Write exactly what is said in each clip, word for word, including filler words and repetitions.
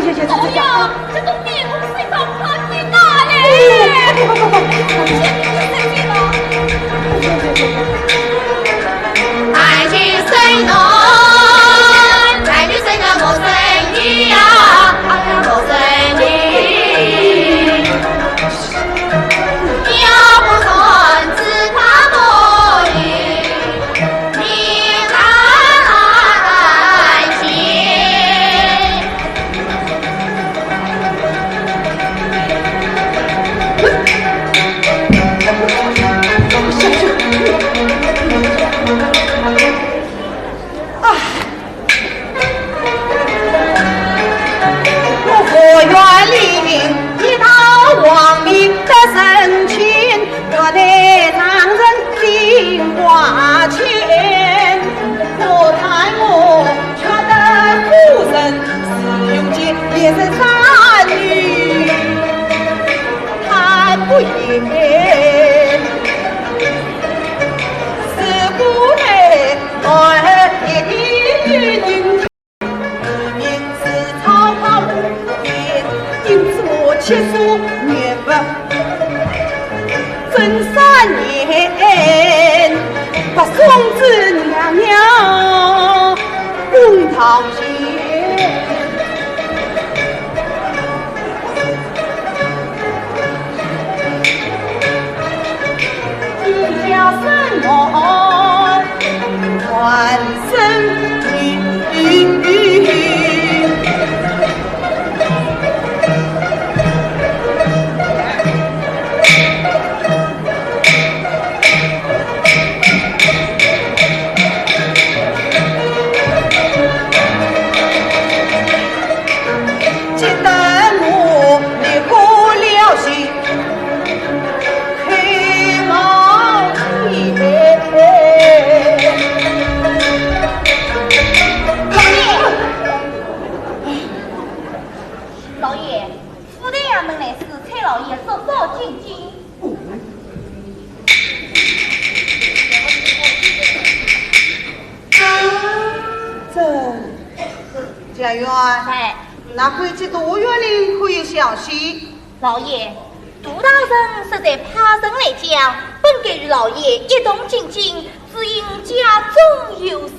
这这这这这。哎呀，这个面孔是一张怕天大嘞！啊！我佛缘里一道王命得人请， 我乃丈人心挂牵，我叹我缺德夫人，是用尽一生三女看不厌。自古来儿一定 名字草草无言，因此我七岁念佛，正三年，把送子娘娘供堂前。 老爷，老爷， 府台衙门来使，差老爷速速进京。这，这，贾云，哎。那回去杜月笙可有消息？老爷，杜大人实在派人来讲，本该与老爷一同进京， 只因家中有事，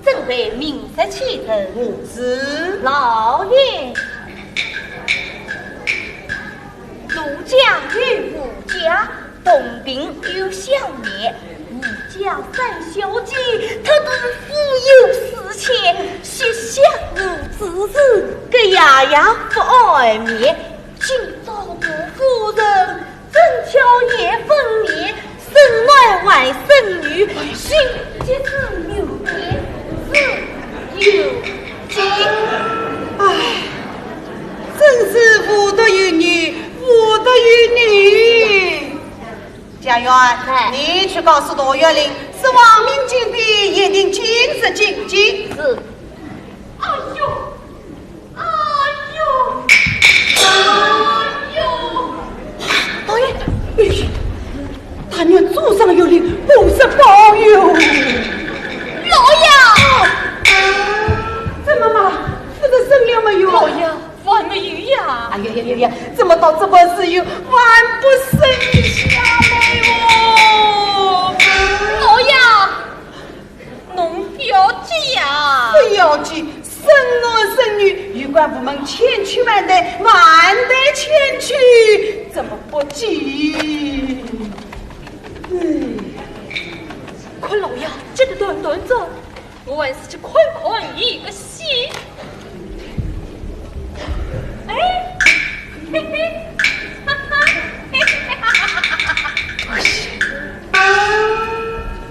怎会明日启程？何事？老爷，奴家与吴家同病又相怜，吴家三小姐，她等腹有四千，膝下无子嗣，搿夜夜不安眠。今朝杜夫人 正巧夜分娩，身男还身女，心急之流年，自有惊。唉，真是无独有偶，无独有偶。贾云，哎。你去告诉杜月笙，是王命金殿，一定今日进京。是。哎呦， 哎呦，哎呦！老爷，哎呦，但愿祖上有灵，不是保佑。老爷！怎么嘛？夫人生了没有？老爷，还没有呀。哎呀呀呀呀，怎么到这般时候还不生下来哦？老爷！ 侬不要急呀。不要急，生男生女，有关部门千去万代，万代千去，怎么不急？嗯。快，老爷，这个短短着，我还是去看看一个戏。哎，嘿嘿，哈哈，嘿嘿哈哈哈哈哈。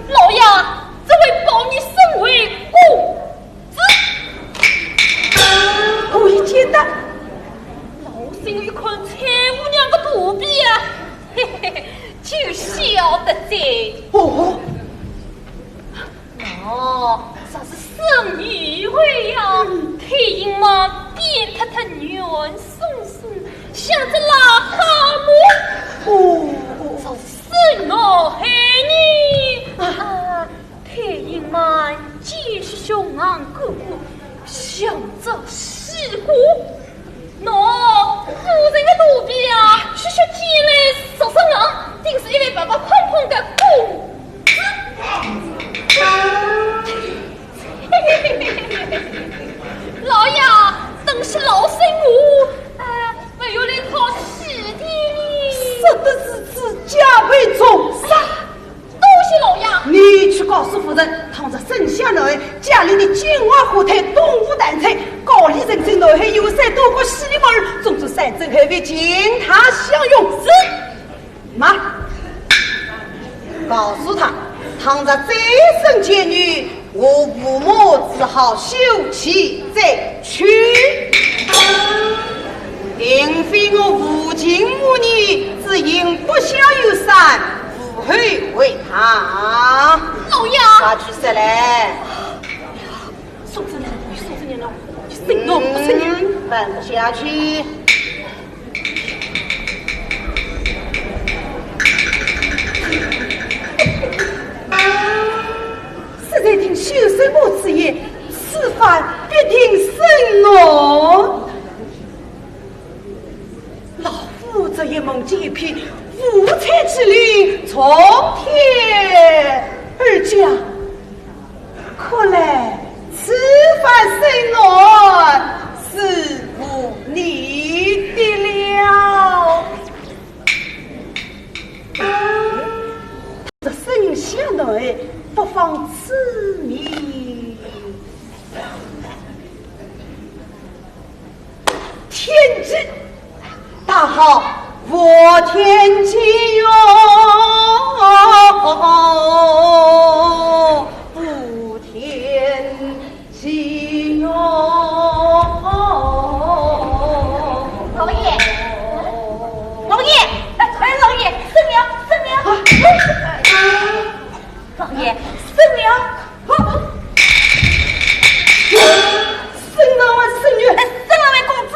老爷， 这位保你身为公子。何以见得？老身一看蔡姑娘个肚皮啊，嘿嘿嘿，就晓得哉。哦。哦，若是生女孩呀，嗯。太阴嘛，扁塌塌，软松松，像只癞蛤蟆。哦，哦。若是生男孩呢，啊。啊， 太阴嘛，见识雄昂，个个像只西瓜。金华火腿，东吴淡菜，高丽人参，南海莜山，多国西里木耳，总之山珍海味，尽他享用。是。慢。告诉他，倘若再生贱女，我父母只好休妻再娶。定非我无情无义，只因不孝有三，无后为大。老爷。快去说来。 送人了，送人了，送人了，送人了。嗯，办不下去。实在听休生母之言，此番必定生哦。 老夫昨夜梦见一匹五彩之灵从天而降，看来此番生男是无疑的了。这生下男，不妨赐名 天机，大号我天机哟，我天机哟。老爷，老爷，哎，哎，老爷，生了，生了。啊。 老爷，生了。生男还是生女？哎，生了位公子。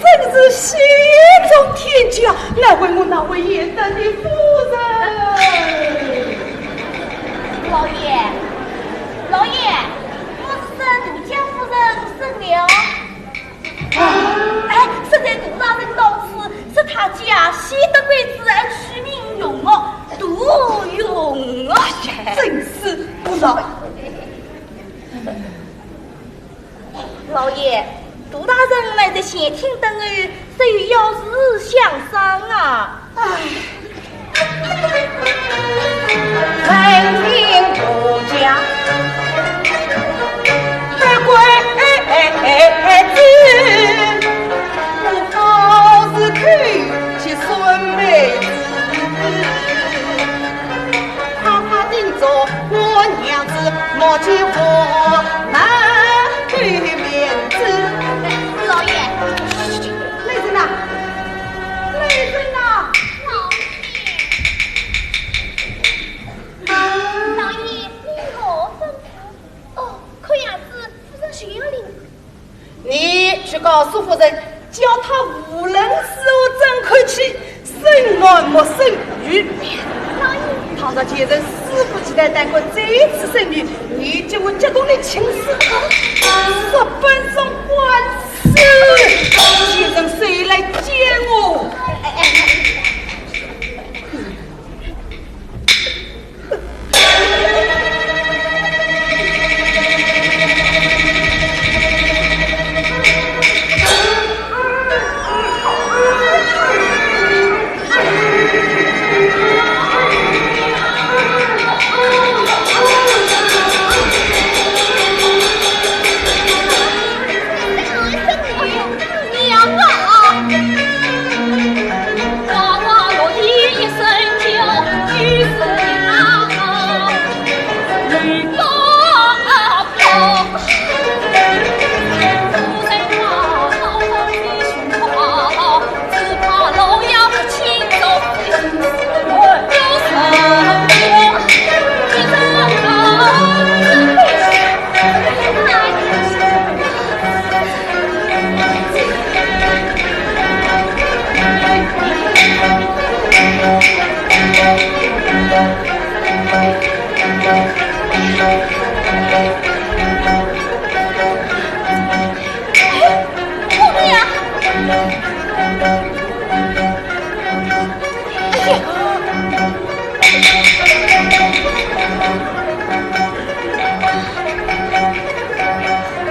真是喜从天降，难为我那位贤德的夫人。老爷，老爷，我是说杜家夫人生了。 哎，实在杜大人到此，说他家喜得贵子而取名容哦，杜容哦。真是不孝。老爷，杜大人来得前厅等候，是有要事相商啊。 哎。老爷，来人呐！来人呐！ 老爷，你何吩咐？哦，看样子夫人就要领。你去告诉夫人，叫她无论如何准看起，生男莫生女。老爷。倘若贱人肆无忌惮胆敢再次生女，你就会激动的情势，十分钟官司。贱人谁来见我？哎，哎，哎。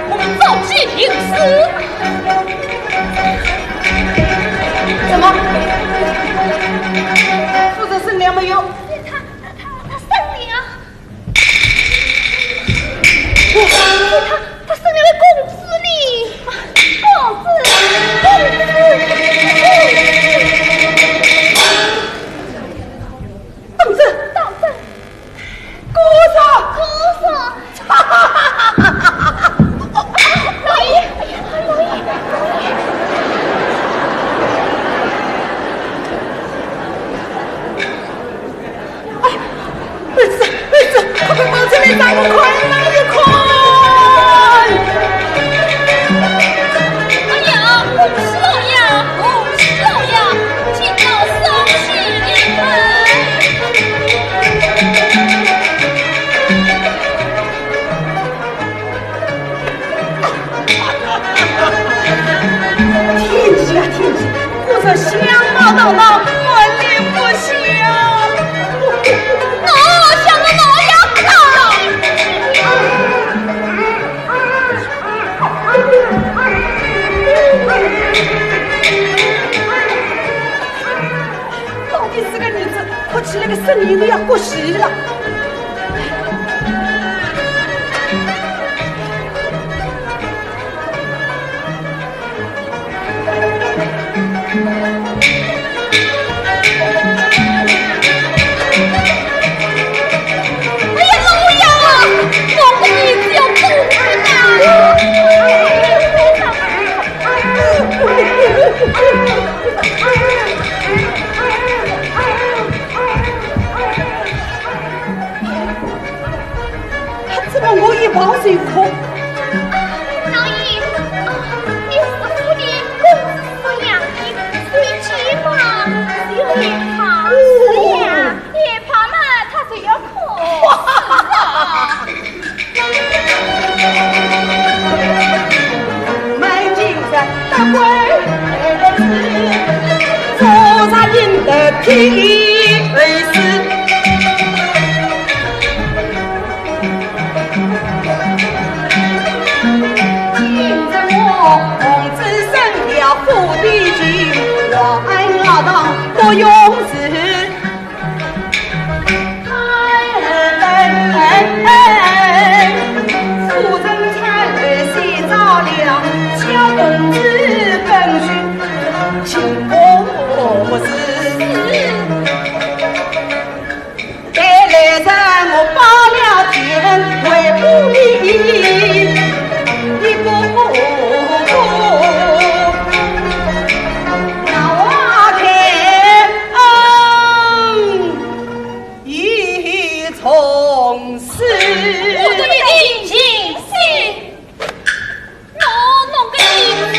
我们早些停手。怎么？夫人生了没有？他，他，他生了。闹闹，我咽不下。我想我闹要哭。到底是个儿子，哭起来个声音都要过细了。 哎呀，老爷，我的儿子要走了。怎么我一望就哭？老爷，啊，你是夫人，公子是养的，谁见嘛，只有害怕。是呀，害怕嘛，他就要哭。门前的大官儿子，做啥人的屁儿子？ 今日我奉旨升了府的去，我恩老堂不容辞。夫人产后先着了，小公子本是亲公子。 待来人我拜了天，回不明，你不哭，那我天恩已重施。我的一定情。 喏，喏个银子。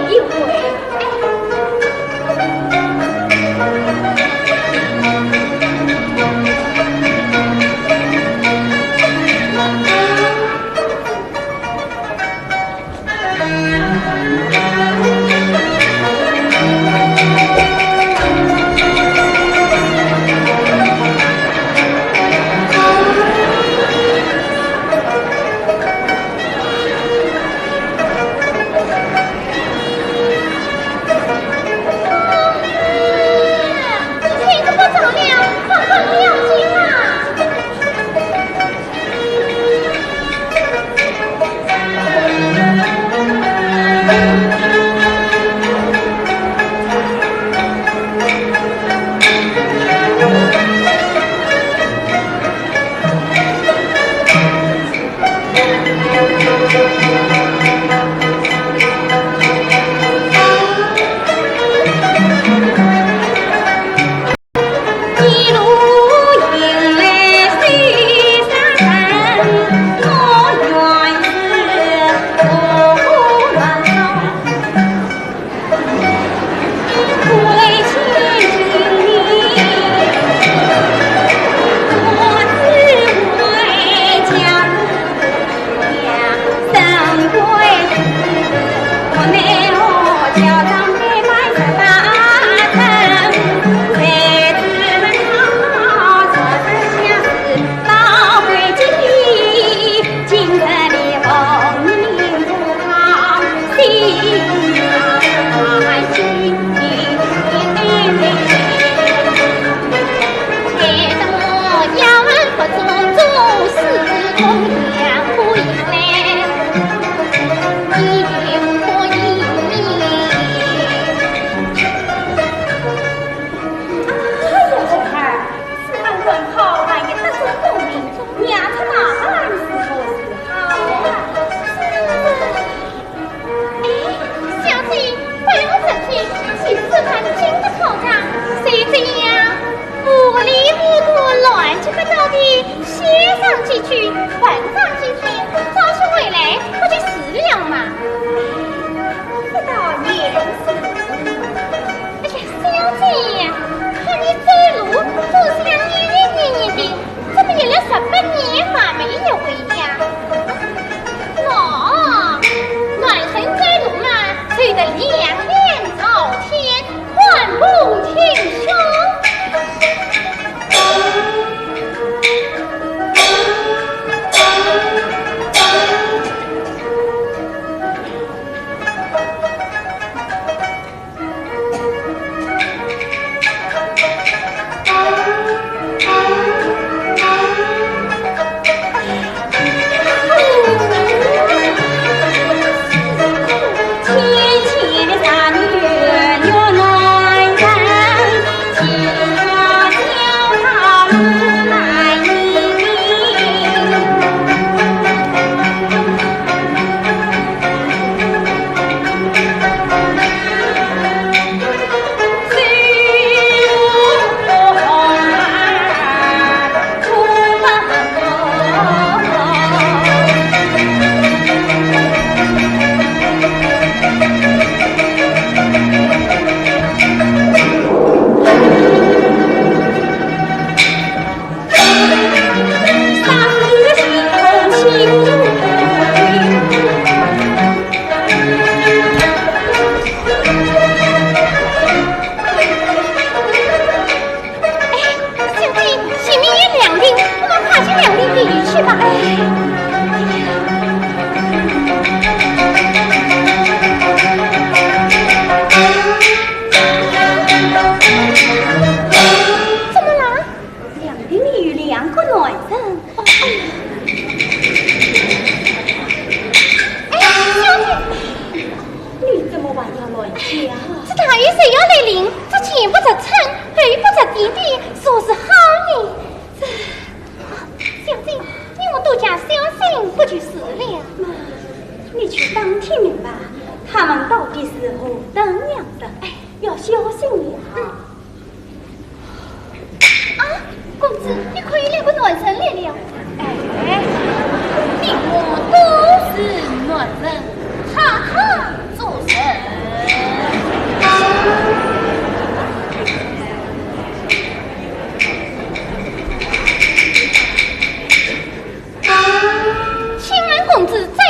一回。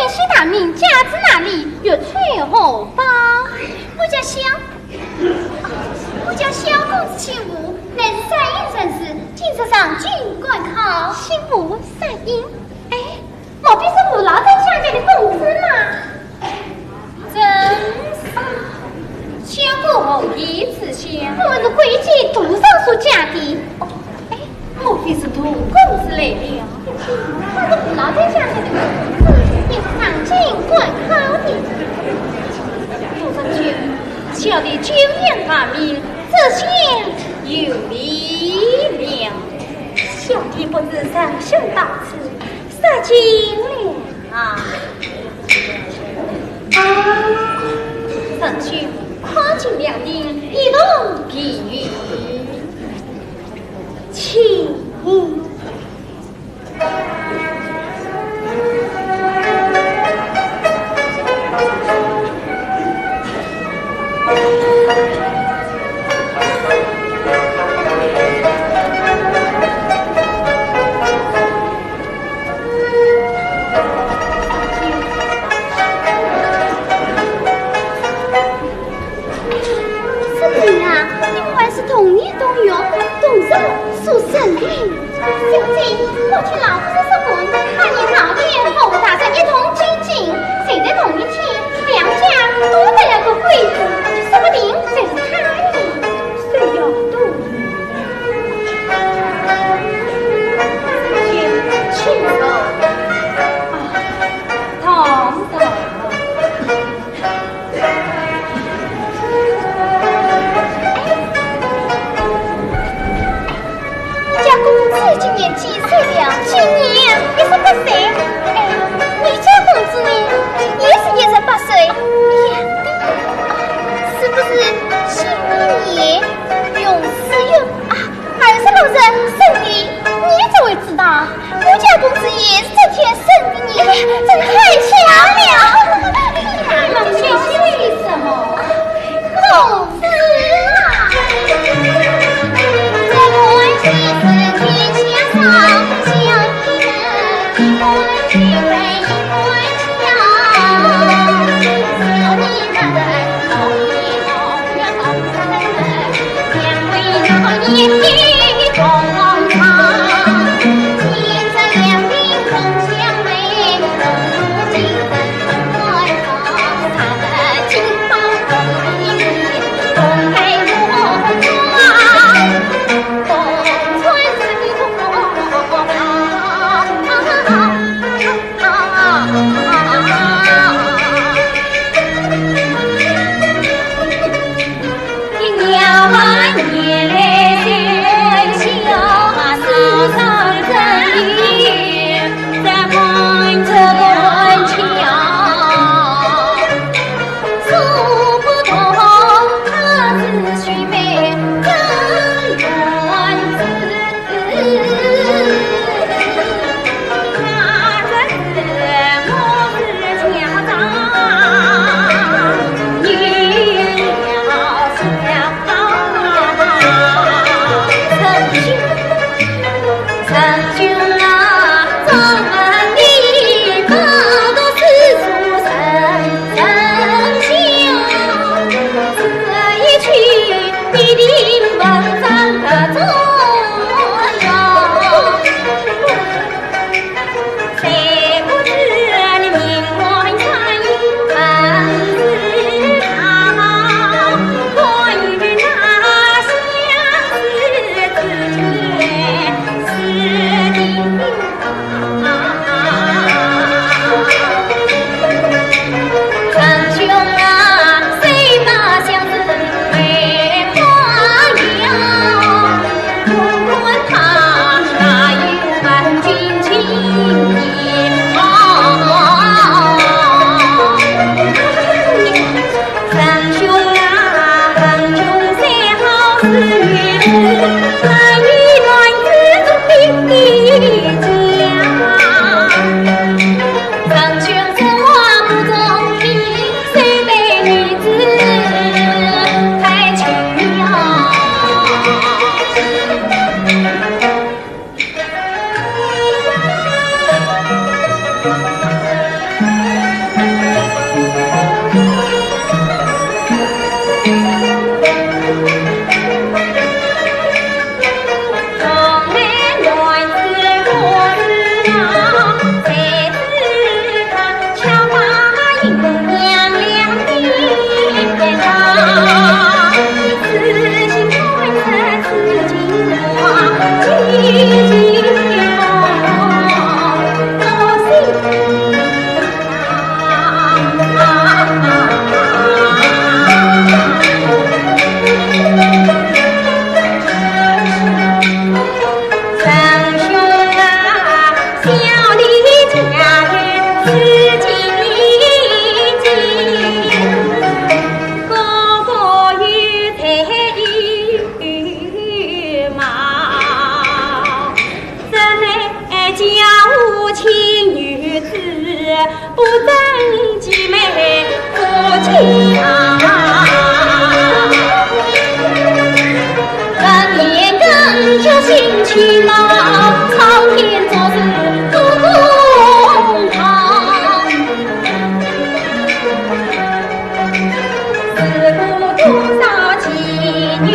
姓大名，家住哪里？欲娶何方？我家小，我家小公子姓吴，乃是山阴人氏，今日上京赶考。姓吴，山阴？哎，莫非是吴老太家的公子吗？ 真是，小公子何以知晓？我们是贵贱度上所嫁的。哦，哎，莫非是杜公子来了？他是吴老太家的公子，也是上京赶考的。杜将军，小弟久仰大名，这下有礼了。小弟不知仁兄到此，失敬了。 啊，啊，仁兄，看今两人一同避雨，请。 师弟啊，你们还是同年同月，同日所生的。小姐，我听老夫人说过，那年老爷和我大人一同进京，就在同一天，两家都得了个贵子，说不定就是他呢。谁要多疑？请坐。啊，唐朝。 家公子今年几岁了？今年一十八岁。哎，你家公子呢？也是一十八岁。哎呀，是不是姓名也用字用啊？ 二十六人生的，你怎会知道？我家公子也是这天生的呢，真太巧了。你们学习什么？公子啊！不争其美不强。更年更觉心气恼，朝天做事不公堂。自古多少奇女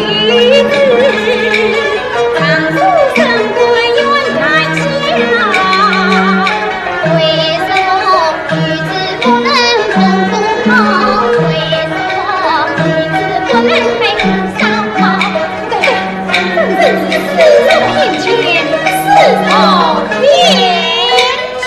子，常诉身官怨兰香。 为什么女子不能通风堂？为什么女子不能吹风烧烤？对，对，对，正是四手偏全，四手偏全。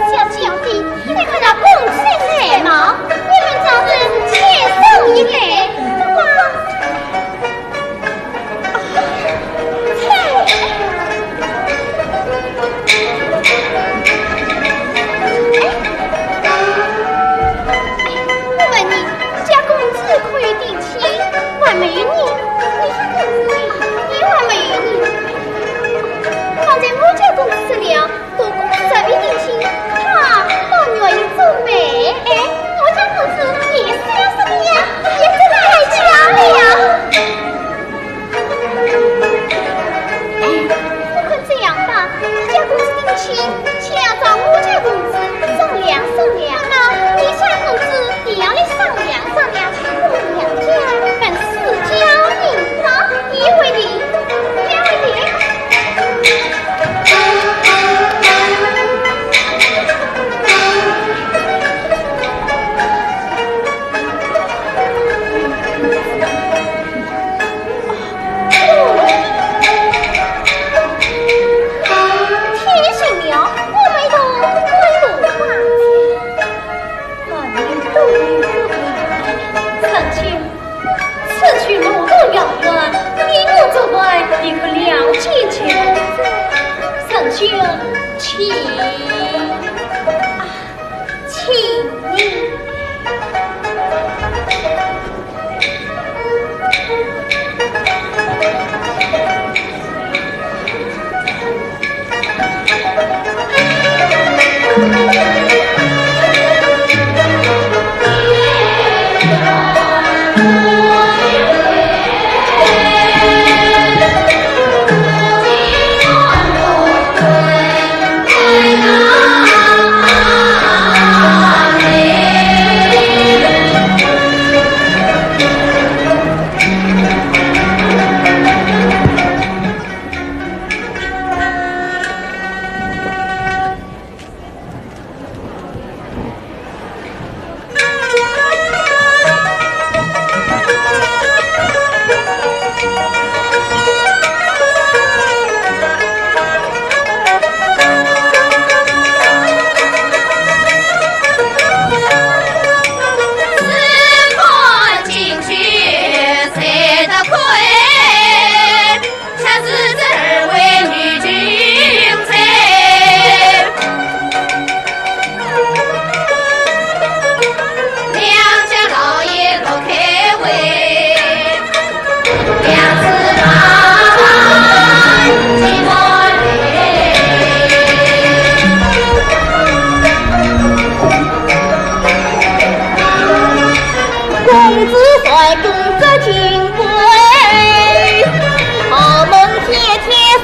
小姐，小姐，你看那公子戴帽，你们早日牵手一对，不妨。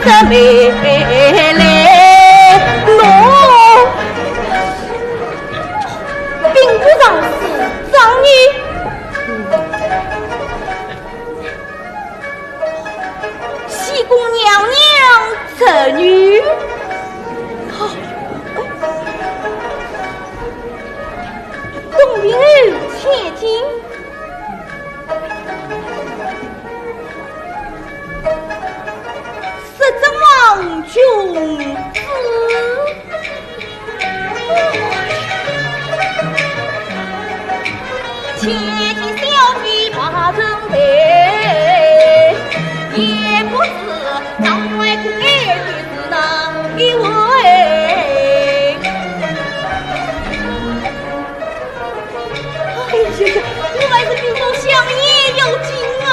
的美丽，我并不让是让你。西宫娘娘侄女。洞庭后千金。 十指望君子。千金小姐把人陪，也不知道外公爱的是哪一位。 哎呀呀，我还是比我想也要紧啊！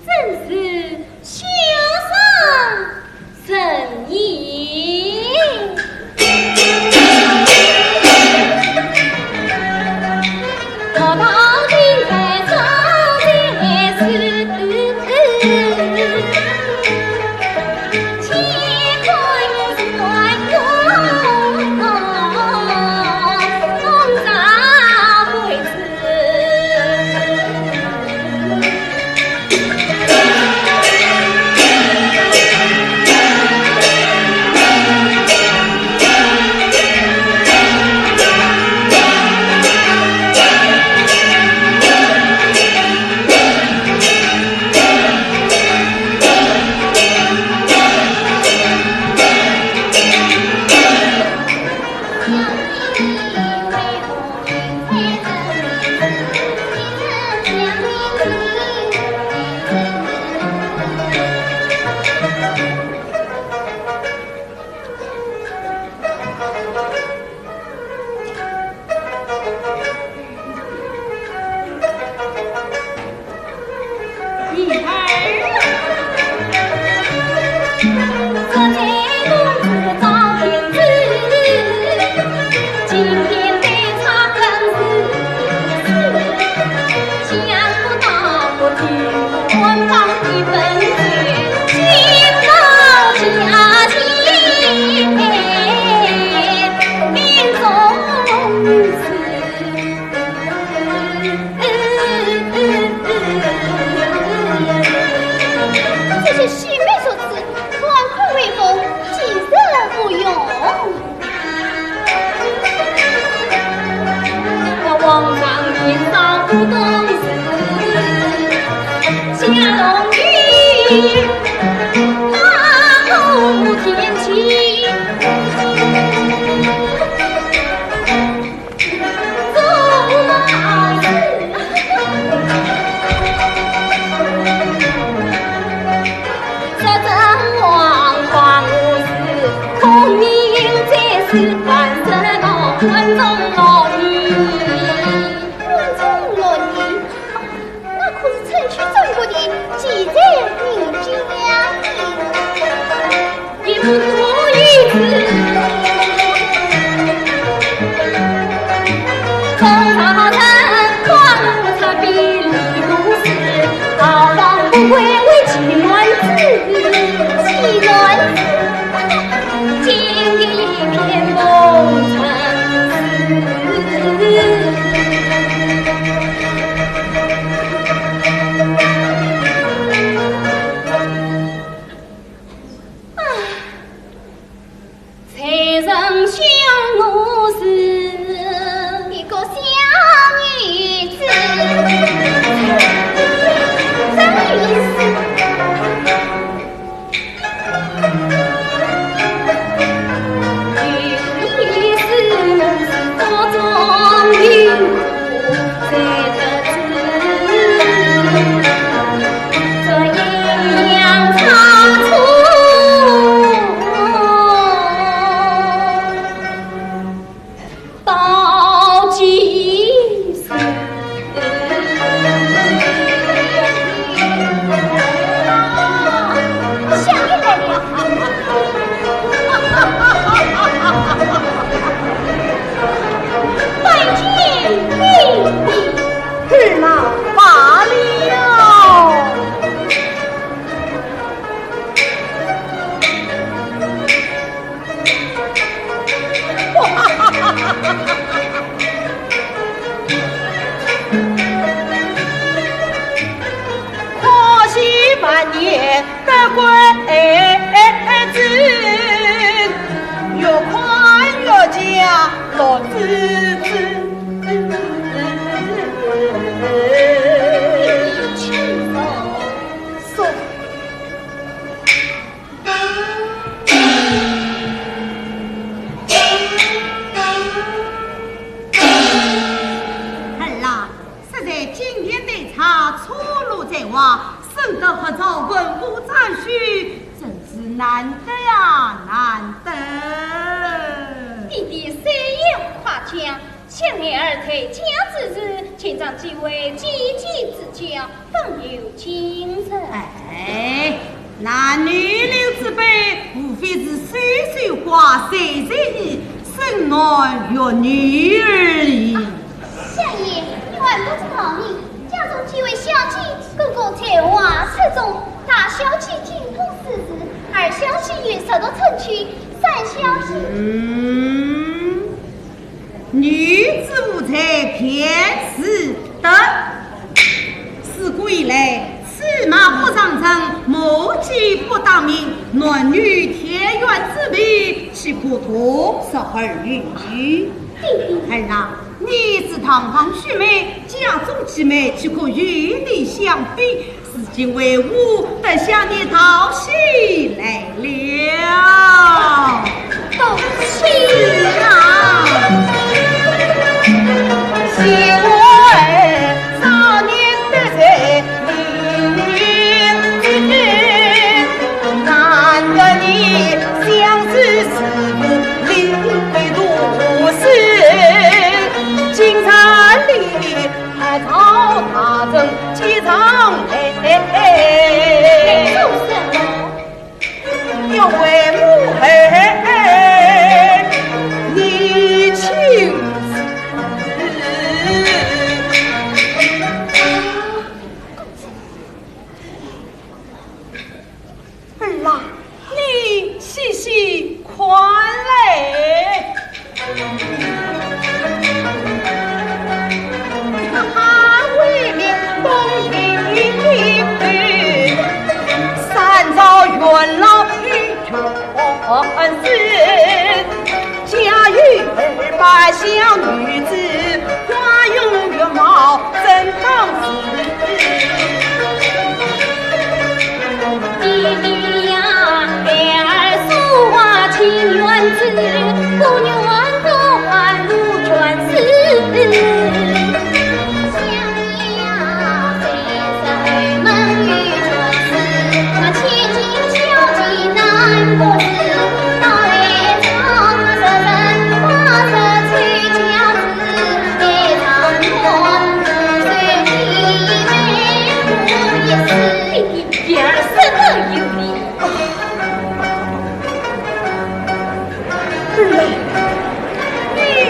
真是笑声人言。这些戏迷俗词，望空威风，几时无用？才人想我是一个小女子，真有意思。有意思，我是多种有苦。 二老罢了。可惜万年 得官之，越看越像老子子。说，儿啊， 实在今天对茶错落在外，深得合照文武赞许，真是难得啊，难得。爹爹虽有夸奖，想孩儿在家之事，请长几位姐姐指教，方有今日。哎， 男女流之辈，无非是说说话，随随意，生男育女而已。相爷，你还不知道呢，家中几位小姐，个个才华出众，大小姐精通诗词，二小姐又熟读春秋，三小姐……嗯， 女子无才便是德。自古以来，车马不上阵，马骥不打鸣，男女天渊之别，岂可同日而语？儿啊，你是堂堂须眉，家中姐妹，岂可与你相比？ 如今为父得向你道喜来了。道喜啊！儿啊，你细细看来。儿啊，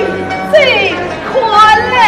你再看来。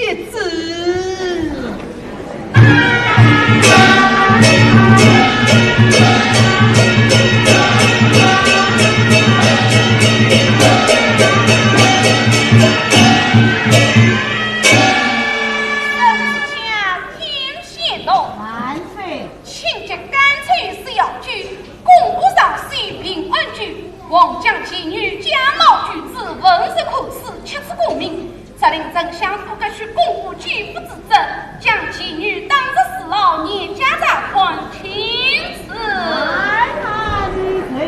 一子。沈思想天险动，万岁。请节干脆是要紧，公布上书平安局，皇家妓女假冒举子，文书可耻，七次功名。 责令丞相不得去公布奸夫之职，将妓女打入死牢，严加查看，钦此。万岁。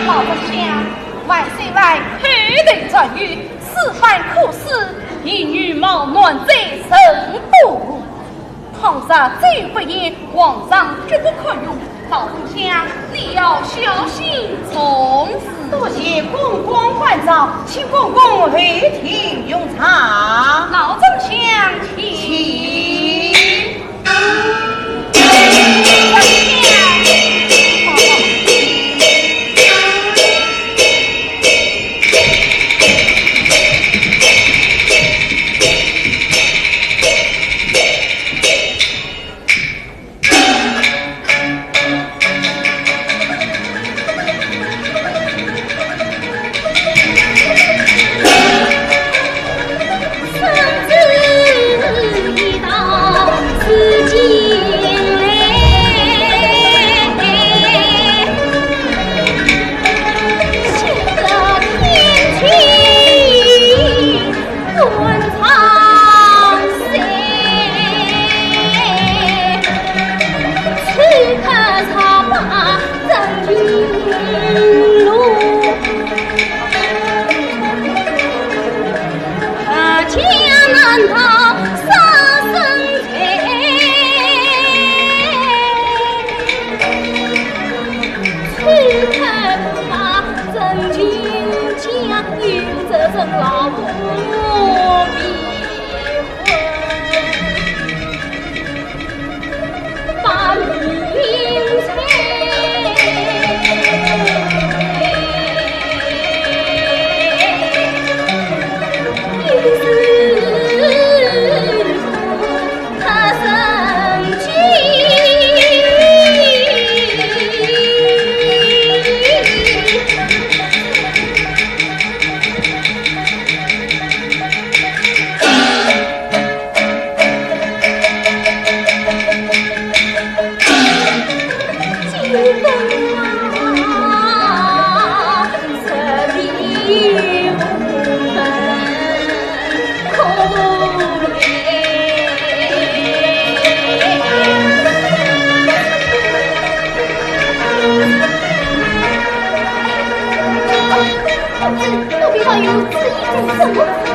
老丞相，万岁万岁，口头传谕，此番可是妓女冒难者，人不 倘若再不严，皇上绝不宽容。老丞相，你要小心从事。多谢公公关照，请公公后厅用茶。老丞相，请。请。公子，奴婢倒有旨意，什么公子啊？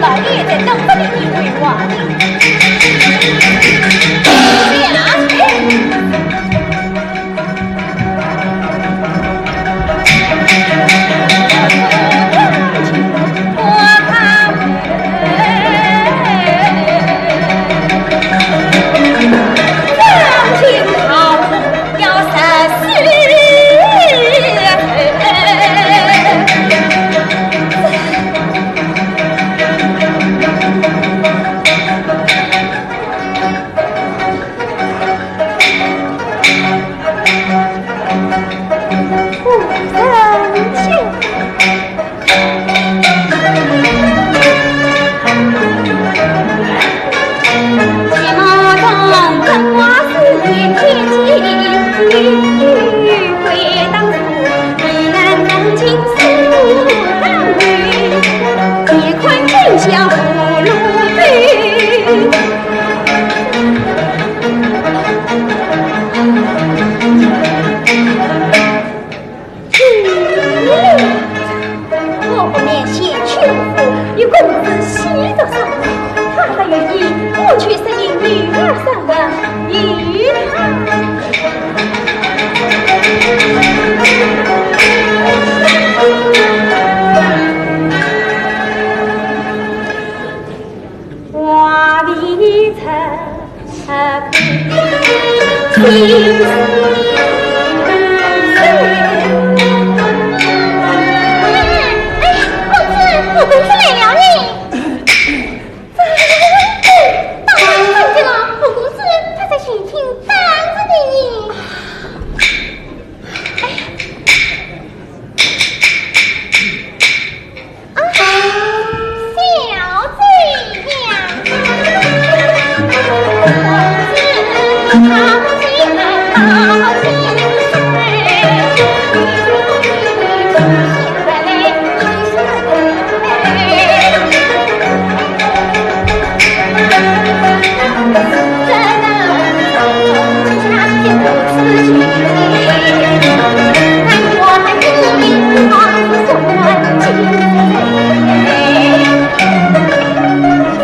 老爷在等着你回话。我不免前去入府，与公子洗足手，他若愿意，我去说与女儿商量，与他。哎，公子，五公子来了呢。当然看见了，五公子他在前厅等着你呢。哎。 啊，小姐呀。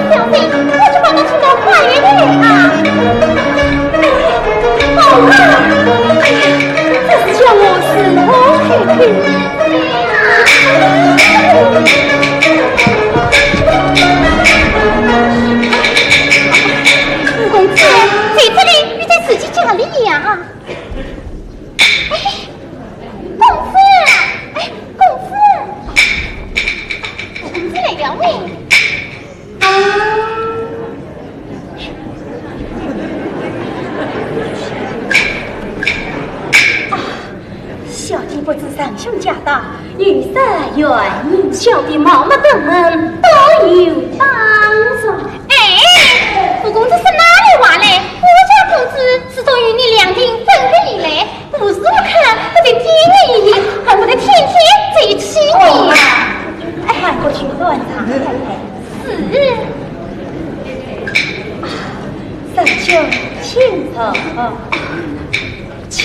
小姐，我去把那青桃花园的来啊。哎，好啊。哎呀，这是叫我如何开口？五公子，在这里，你在自己家里呀？哎，公子，哎，公子，公子来了喂。 啊，小弟不知长兄驾到，有失远迎。小弟冒昧登门，多有帮助。哎，五公子说哪里话嘞？我家公子自从与你两厅分开以来， 无时无刻不在店里，恨不得天天在一起呢。哦，妈，哎，快过去端茶开开。是。啊，小姐，请坐，请。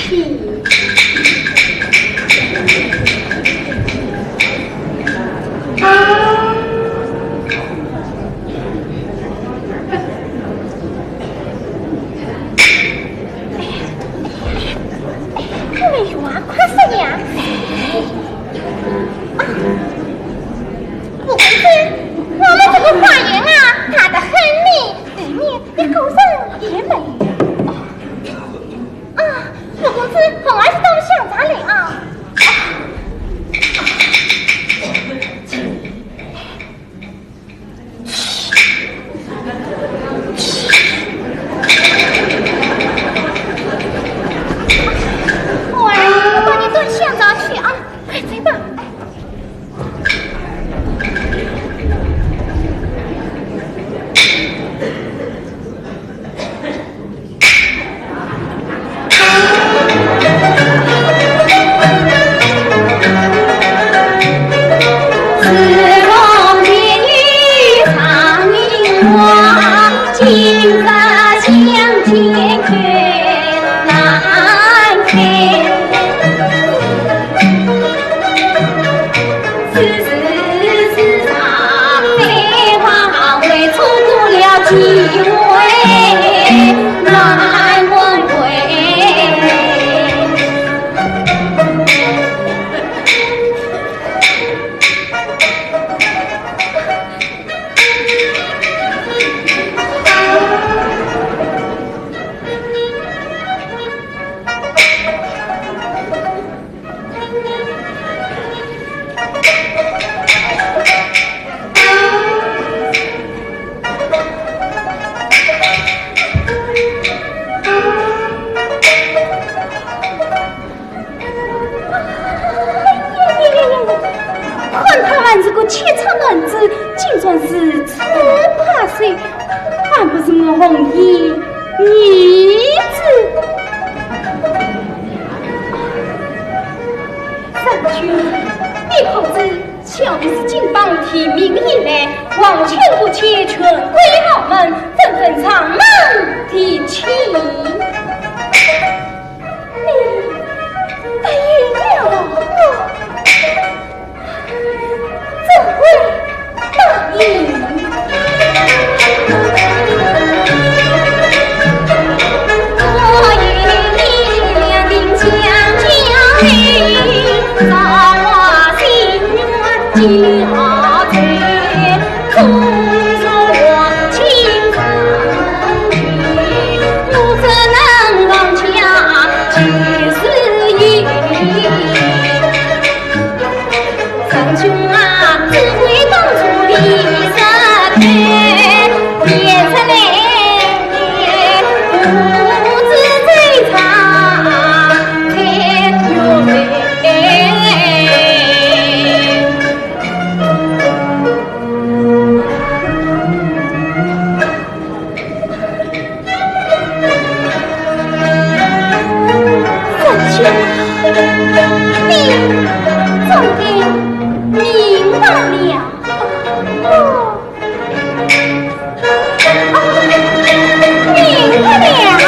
啊。 哎呀，哎呀，哎呀，你们有话快说呀！啊，五公子，我们这个花园啊，大得很呢，里面一个人也没有。啊，五公子，红儿子到了香茶来啊。啊。 我儿，我帮你端香茶去啊，快去吧。哎。看他还是个七尺男子，竟然如此怕羞，还不是我红颜女子？三兄，你可知小弟是金榜题名以来，皇亲国戚全归豪门，怎肯上门提亲？ 你答应了我，怎会答应？三兄，你做的明白了。哦，明白了。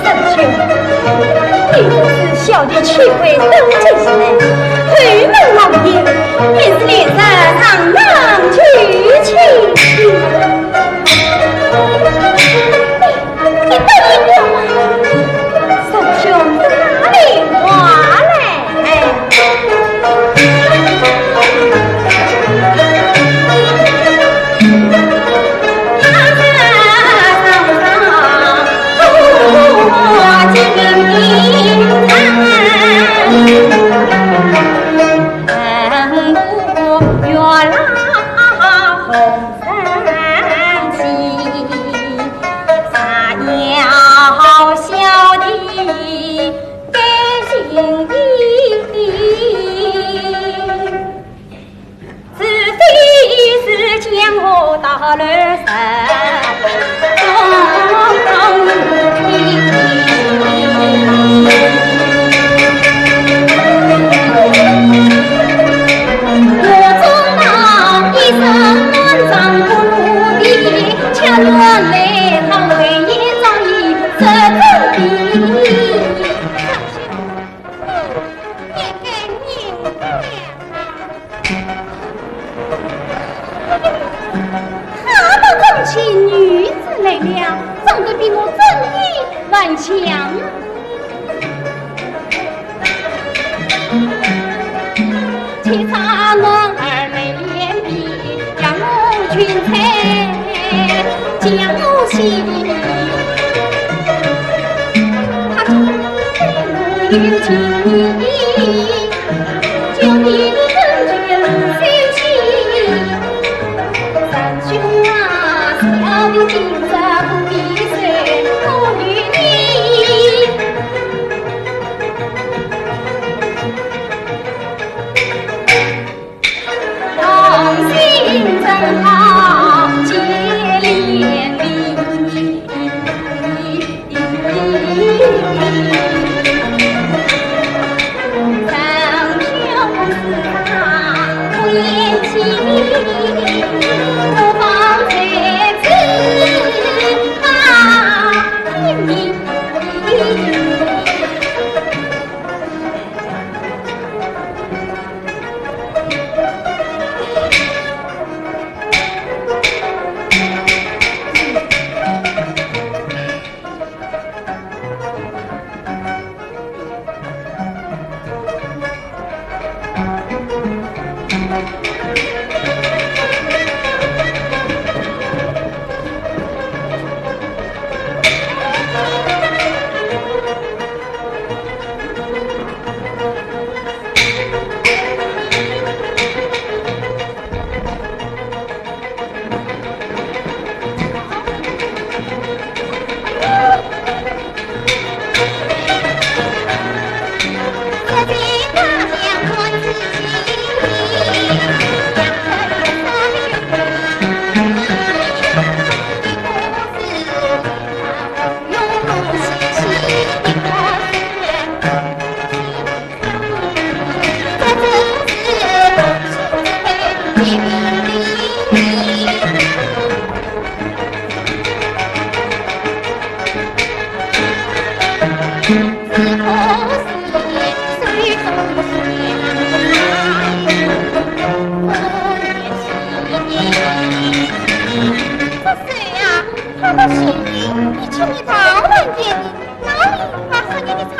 三兄，你不知小弟去会登基以来，后门老爷便是连日上门求亲。你，你答应我吗？三兄，哪里话来？ 他的正妻女子来了，长得比我真的还强。 他这谁呀？他的声音比青梅桃还甜呢，哪里还喝你的茶？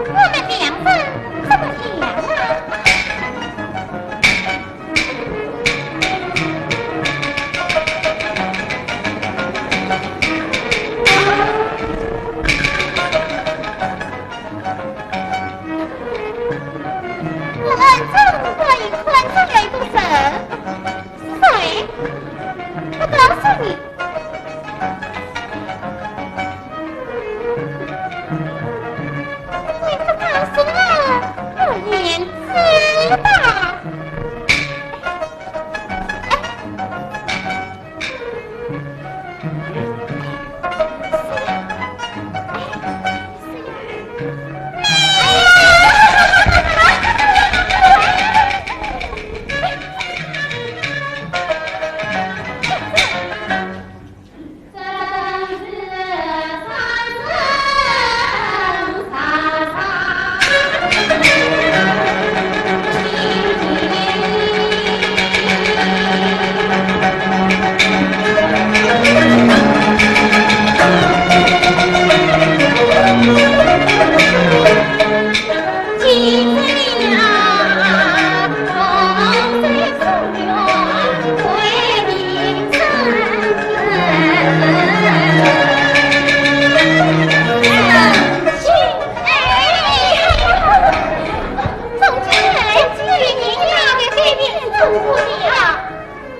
我们两人怎么样啊？我暗中观看这个人，是谁？我告诉你， 你不告诉我，我也知道。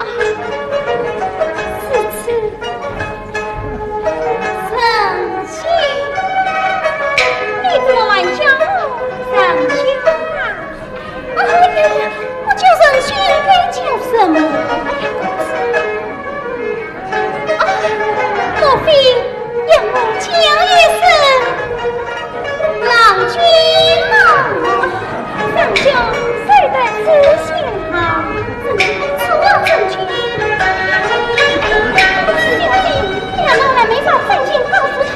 啊，如此，沈兄，你怎么还叫我沈兄啊？哎呀呀，我叫沈兄，你叫什么？哎呀，啊，莫非要我叫一声郎君吗？沈兄，谁得知晓啊？只能告诉我沈兄。小姐，你让我来没法沈兄告诉他。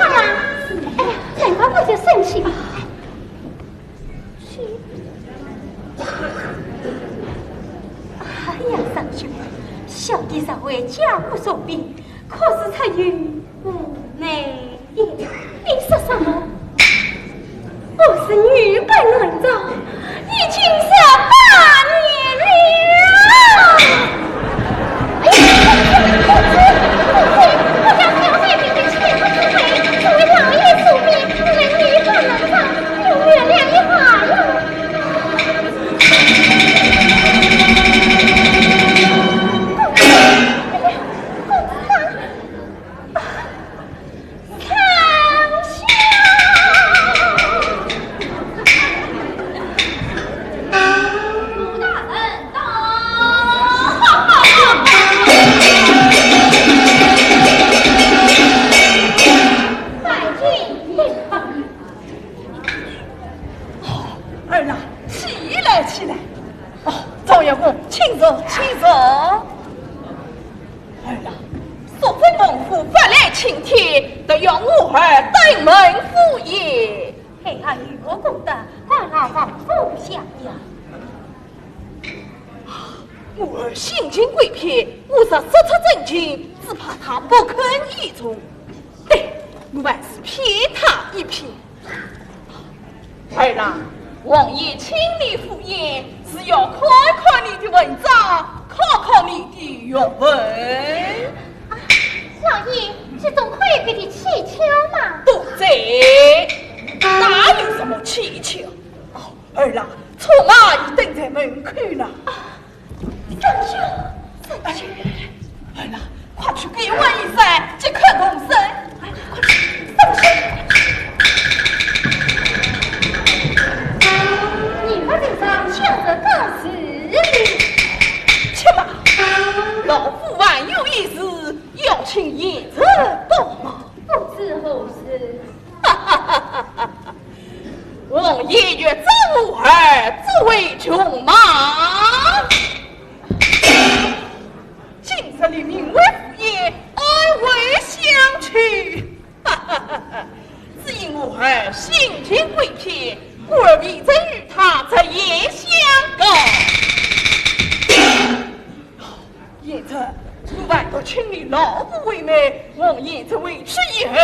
你说什么？我是女扮男装，已经十八年了。哎呀，公子，公子，我家小姐病得气喘不来，这位老爷说你来女扮男装，有月亮一花了。公子，哎呀，公子啊！ 丞相！武大人到！拜见。儿啊，起来，起来。哦，状元公，请坐，请坐。 儿啊，淑贞蒙父发来请帖，特邀我儿登门赴宴。孩儿有何功德，敢劳王父相邀？我儿性情贵僻，我若说出真情，只怕他不肯依从。对，我还是骗他一骗。 儿啊，王爷请你赴宴，是要看看你的文章，考考你的学问。啊，老爷，这种魁拔的技巧嘛。多嘴，哪有什么技巧？哦，儿啊，出马已等在门口呢。啊， 丞相，哎，儿啊，快去禀问一声，即刻动身。哎，快去，丞相。你们身上想着大事呢？且慢，老夫还有一事要请贤侄帮忙。不知何事？ 王爷欲召我儿作为军马，今日里命为赴宴，安慰相去。只因我儿性情贵僻，故而未曾与他直言相告。 贤侄，我还特请你老父为媒，望贤侄回去以后，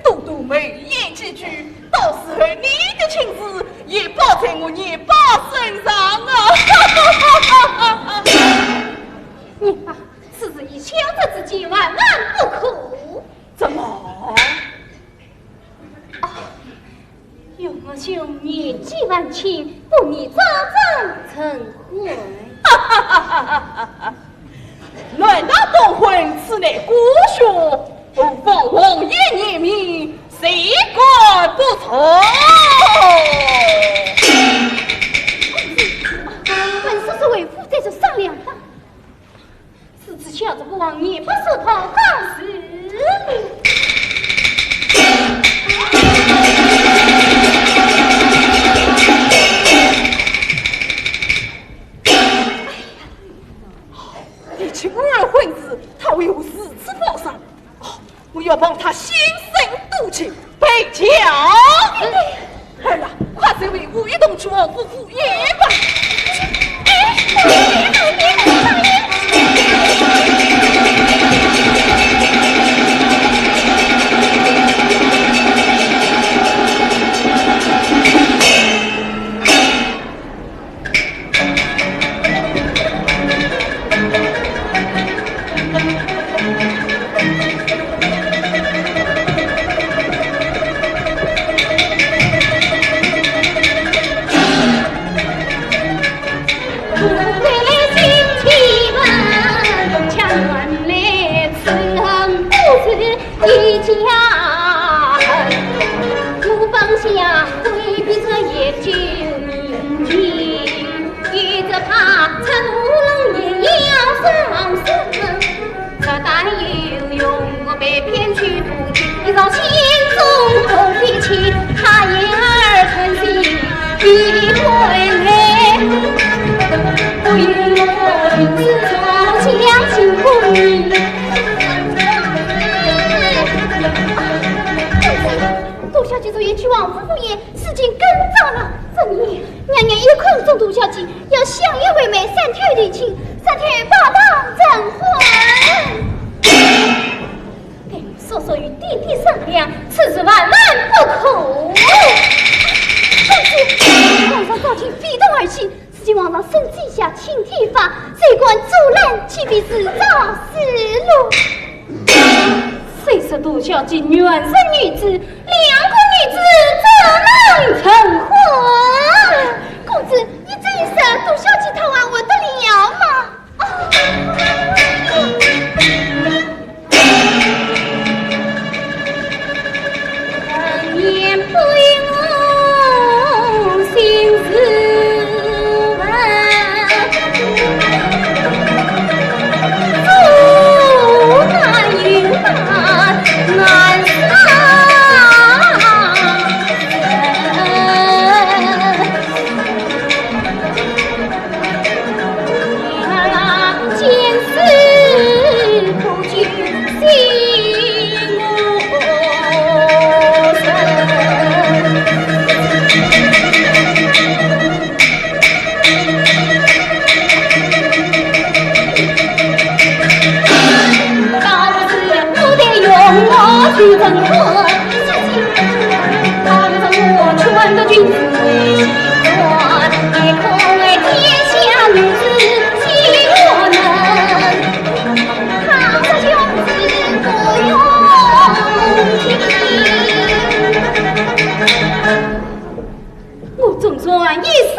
多多眉眼几句，到时候你的亲事也包在我年伯身上啊！年伯，此事以小侄之见，万万不可。怎么？ 哦，岳母兄年纪还轻，不宜早早成婚。难道多婚此乃姑兄，何况王爷年邁，谁敢不从？本叔叔为父在这商量吧。 是只晓得不忘年伯说讨告辞。提起我儿婚事，他为何如此放松？哦，我要帮他先生度情。 备轿。儿啊，快随为父一同去王府赴宴吧。杜小姐昨夜去王府赴宴， 事情更糟了。怎么？娘娘一口中毒下去，要相爷为媒，三天提亲，三天拜堂成婚。哎，叔叔与爹爹商量，此事是万万不可。公子，皇上早就飞奔而去，如今皇上圣旨下钦天法，谁敢阻拦，岂非自找死路？虽说杜小姐原是女子，两个女子怎能成婚？公子，你这一说，杜小姐她还活得了吗？ 我总算一死，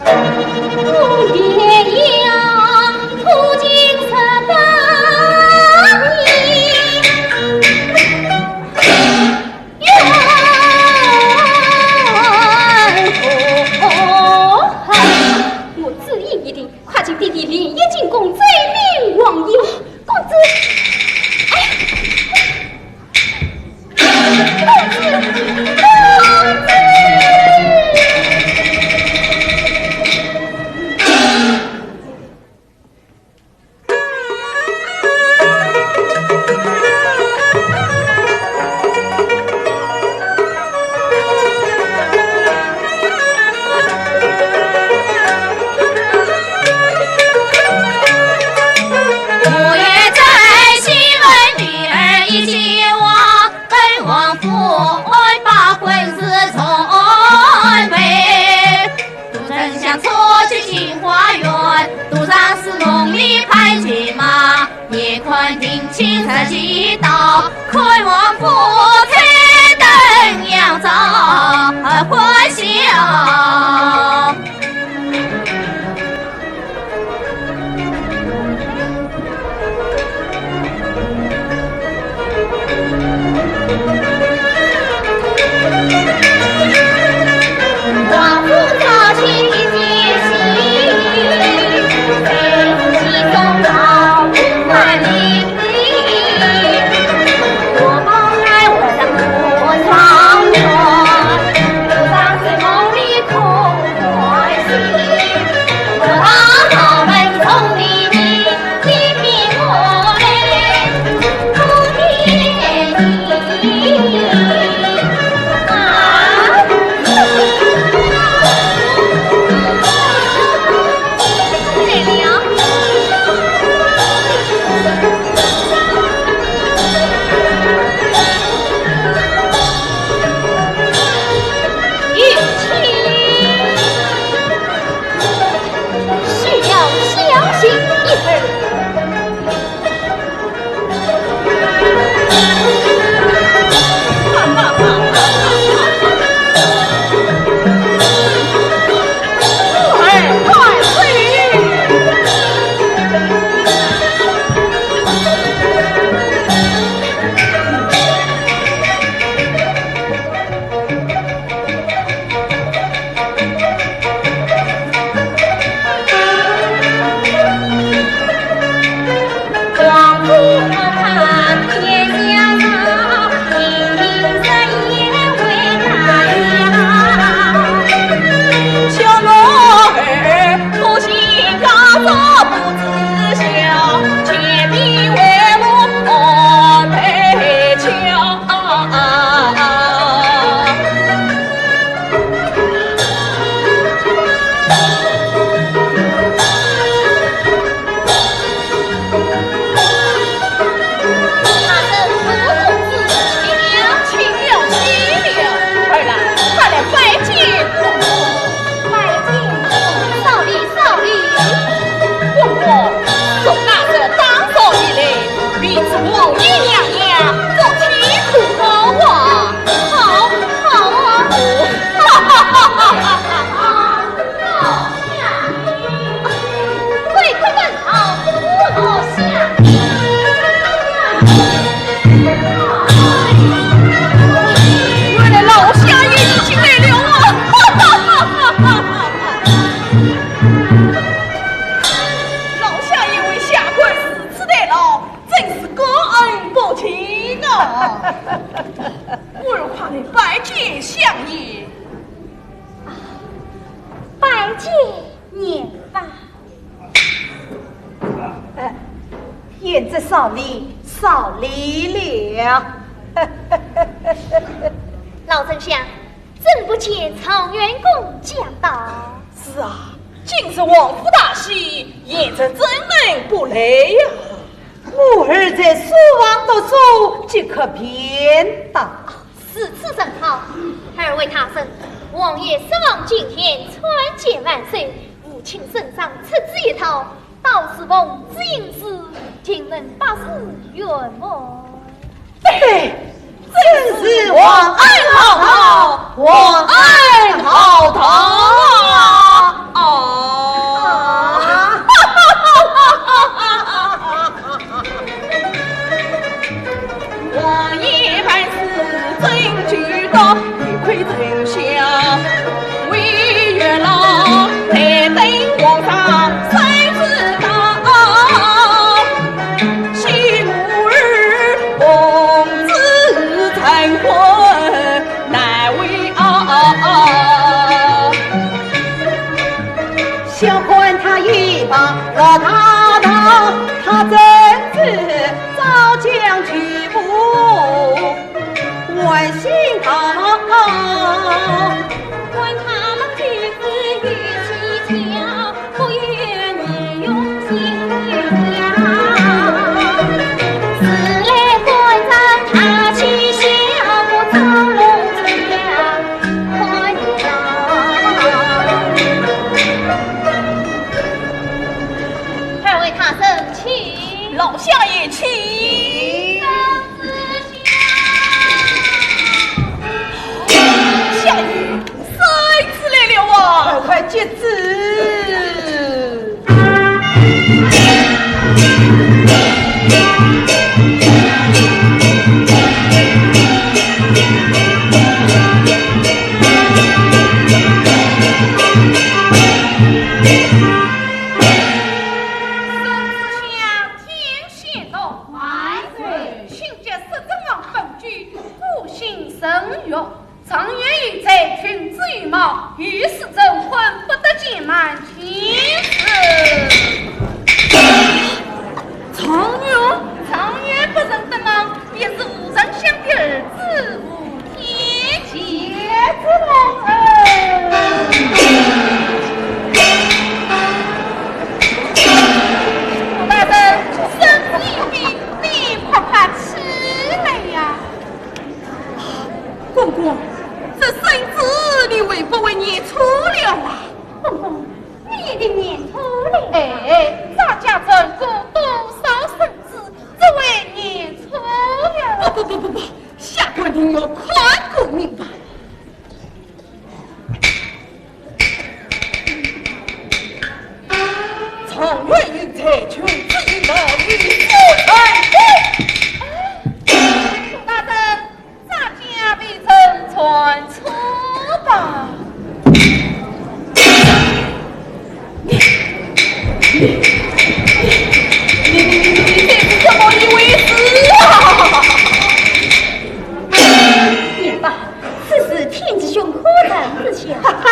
我也要苦尽十八年。我主意已定，快请爹爹连夜进宫，奏明皇爷。公子，哎。 我也在西门女儿一见望， 本王府安把婚事传媒。杜丞相初去进花园，杜尚书梦里盼金马，夜看定亲十几道，看王府彩灯映照，欢笑。儿快来拜见相爷。拜见年伯。哎，贤侄少礼，少礼了。老丞相，怎不见状元公驾到？是啊，今日王府大喜，贤侄怎能不来呀？ 我儿在书房读书，即刻便到。如此甚好。二位大人，王爷失望今天，参见万岁。父亲圣上赐子一套，倒是奉子行事，定能百事圆满。对，真是王恩浩浩，王恩浩堂啊！哦。 王爷办事真周到，理亏丞相为月老，才等皇上圣旨到。昔我儿奉旨成婚难为啊。 小官他一把老大道，他怎知早将拒不还心道。管他们君子与技巧，不愿你用心良。自来官人他取笑，不尊龙家。 二位大人，请。老相爷，请。相爷，圣旨来了啊！快快接旨。 圣旨向天宣读。万岁！亲接摄政王本居，孤星辰月，状元有罪，群龇于马，御史陈婚，不得怠慢。请旨。状元？状元不曾登门，必是吴丞相的儿子吴天杰之人。吴大人，圣旨已毕，你快快起来呀！公公，这圣旨你会不会念错了啊？公公，你一定念错了。哎，咱家传过多少圣旨，怎会念错了？不不不不不，下官定要看个明白。 状元有罪，群龇于马，御史陈婚。大人，咱家未曾传错吧？你你你你你你这是怎么一回事啊？年伯， 此事天子兄可曾知晓？哈哈，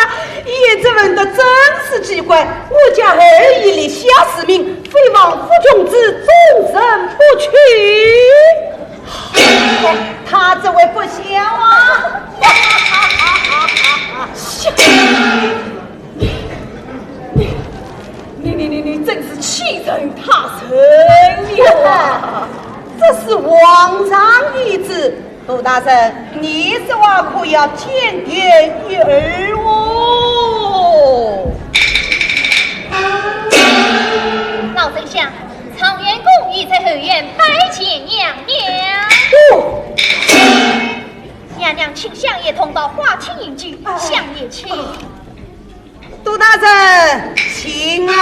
贤侄问得真是奇怪，我家儿已立下誓命，非王府穷子终身不娶。他怎会不晓啊？你你你你你真是欺人太甚了啊！这是皇上懿旨， 杜大人，你这话可要检点一二哦。老丞相，状元公已在后院拜见娘娘。哦。娘娘请相爷同到花厅饮酒，相爷请。 杜大人，请啊！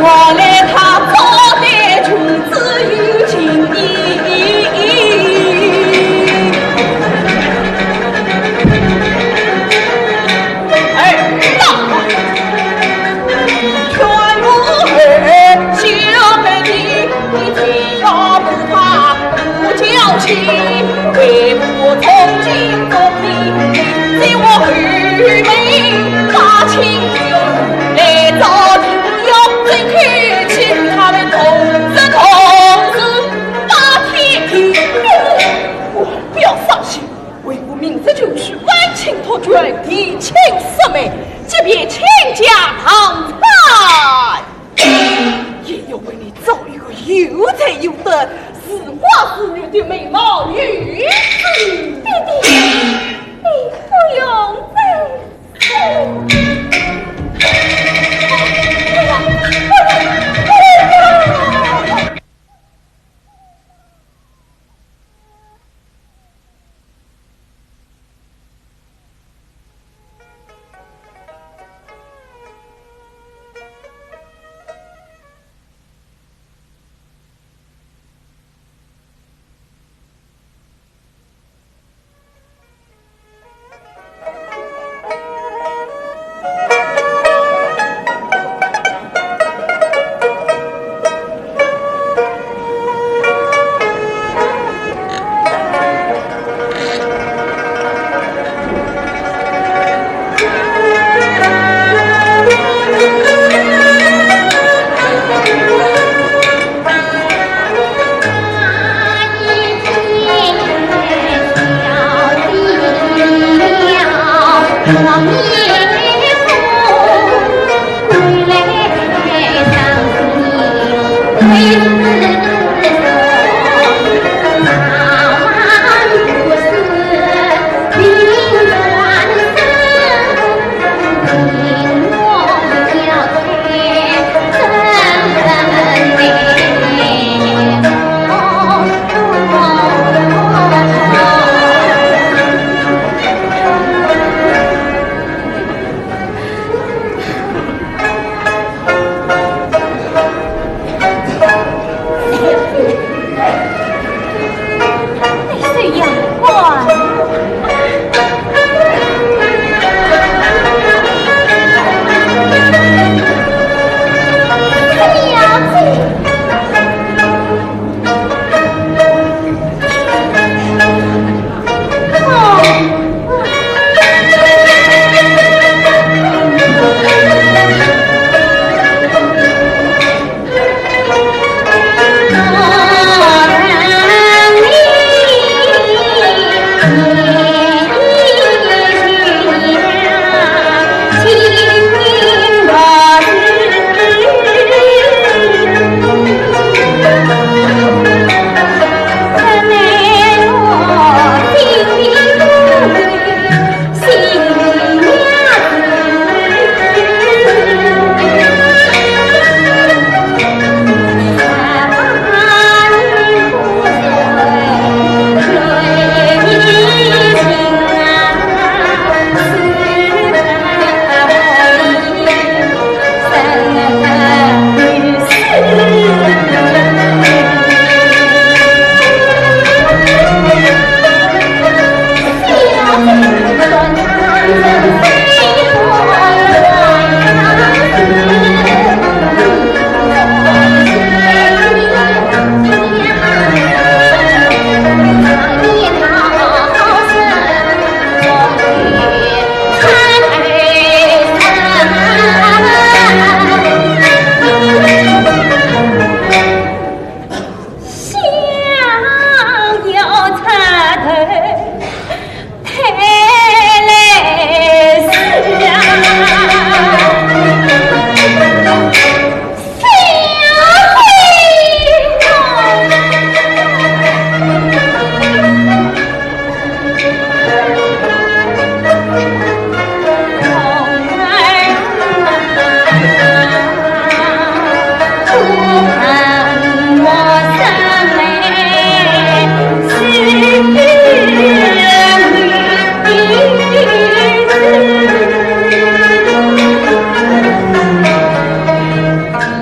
我来他做的君子有情义。哎，到了。全部儿小妹的，你只要不怕，不叫气，为父从今做起，在我后面把亲友来找亲友，真去请他们同吃同住，把天地。不要伤心，为父明日就去，晚清托举，提亲设媒，即便倾家荡产，也要为你找一个有才有德、似花似玉的美貌女子。爹爹，你不用再说。哎呀，哎呀，哎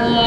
呀！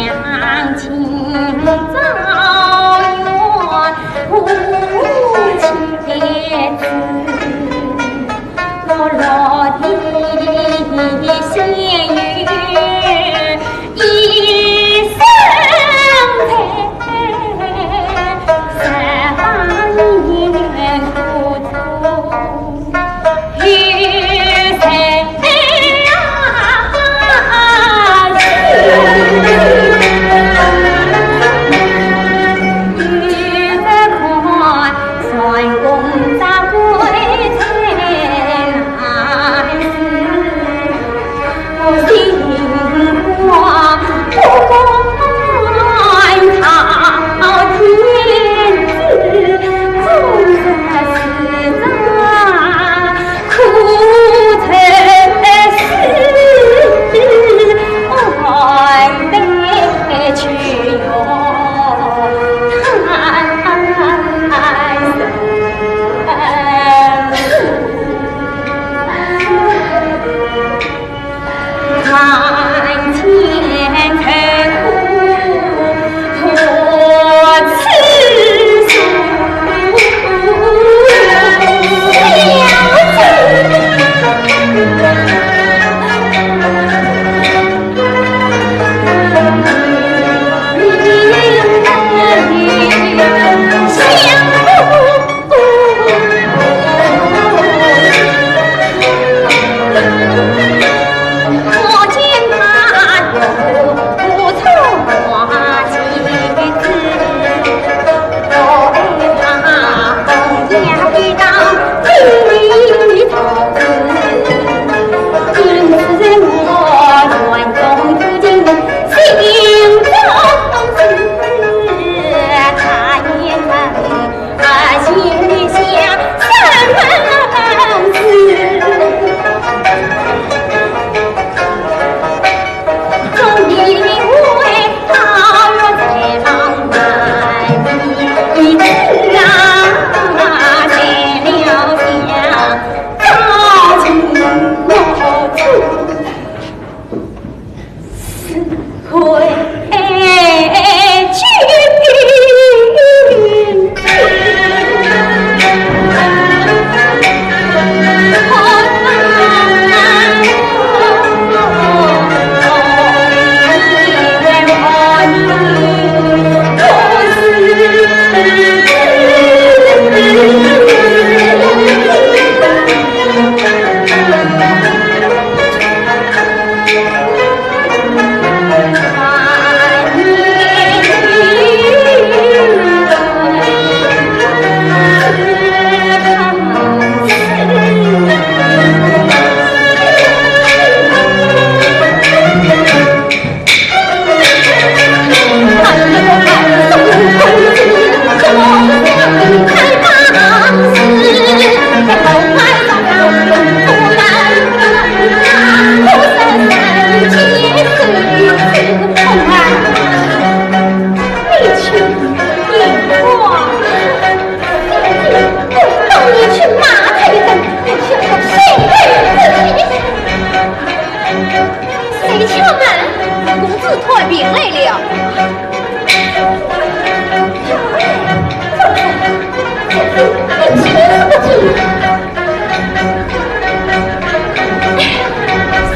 了。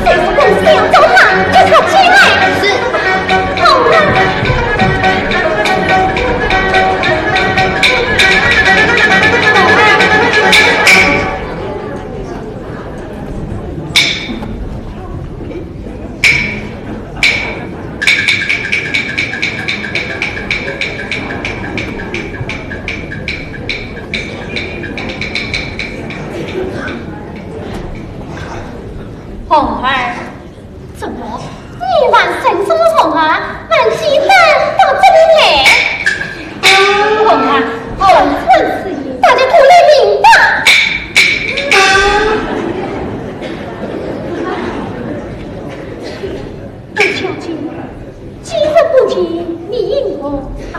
谁是公子要找他，叫他进来。是。好啊。红儿，怎么？你还身着红儿，满街跑到这里来？红儿，红儿，大家都来明白。 小姐，今日不见，你因何？啊，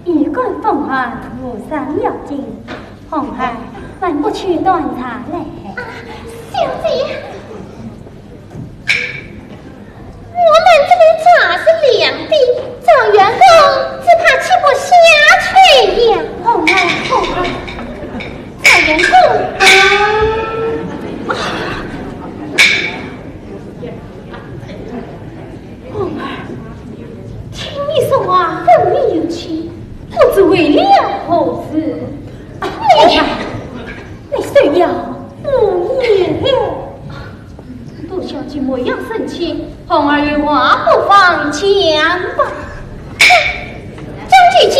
一干风寒，无伤要紧。红儿，还不去端茶来？啊，小姐，我们这里茶是凉的，找员工只怕吃不下去呀。红儿，红儿，找员工。啊， 红儿，听你说话分明有气，不知为了何事？啊，你看，你休要胡言了。杜小姐莫要生气，红儿有话不妨讲吧。 将就讲。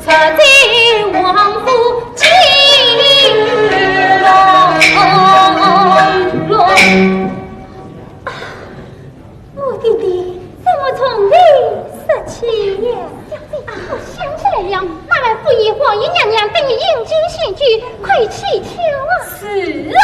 在王府进龙。啊，我爹爹怎么从未说起呀？小姐，我想起来了，那来府尹王爷娘娘等你迎亲前去，快去瞧啊！是啊。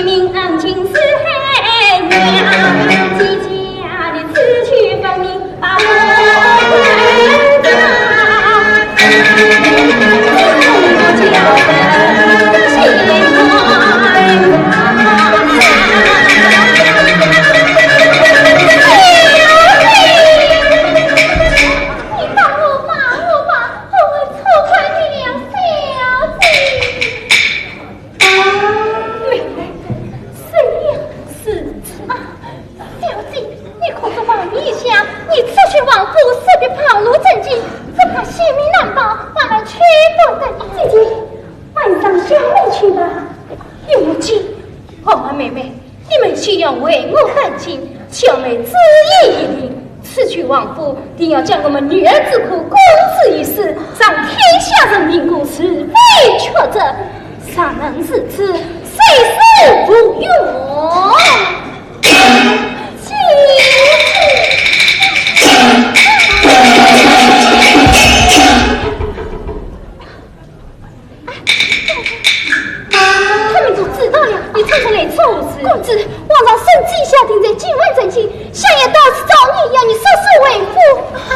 你帮我吧，我吧，我会错怪你了，小姐。妹妹，谁呀？是啊，小姐，你可知皇帝一向，你出巡王府，势必暴露真情，只怕性命难保，把门全关得严。姐姐，晚上小妹去吧。有计。红儿妹妹，你们休要为我担心，小妹主意已定，此去王府，定要将我们女儿之苦公之于世，让天下人评估是非曲折。尚能如此，谁是无用？ 他们都知道了，你常常来做何事？公子，皇上圣旨下定，在今晚之前，相爷到此找你，要你速速回府。哎，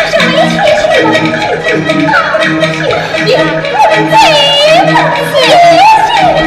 小妹一起去吧。啊，不行，我们走吧，走吧。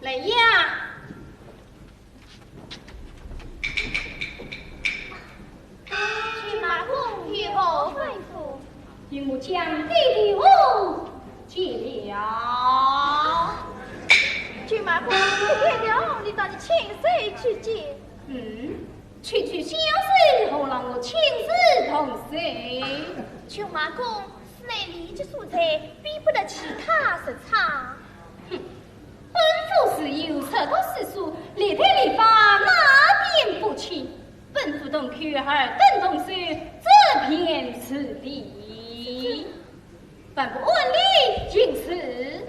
来呀！ 郡马公有何吩咐？与末将爹爹王见了。郡马公，爹爹王，你到底请谁去见？嗯，区区小事，何劳我亲自动手？郡马公，此乃礼节所在，比不得其他日常。哼， 本府自幼熟读诗书，历代礼法哪点不清？本府同舅儿等动手，这便是礼。万不按例行事。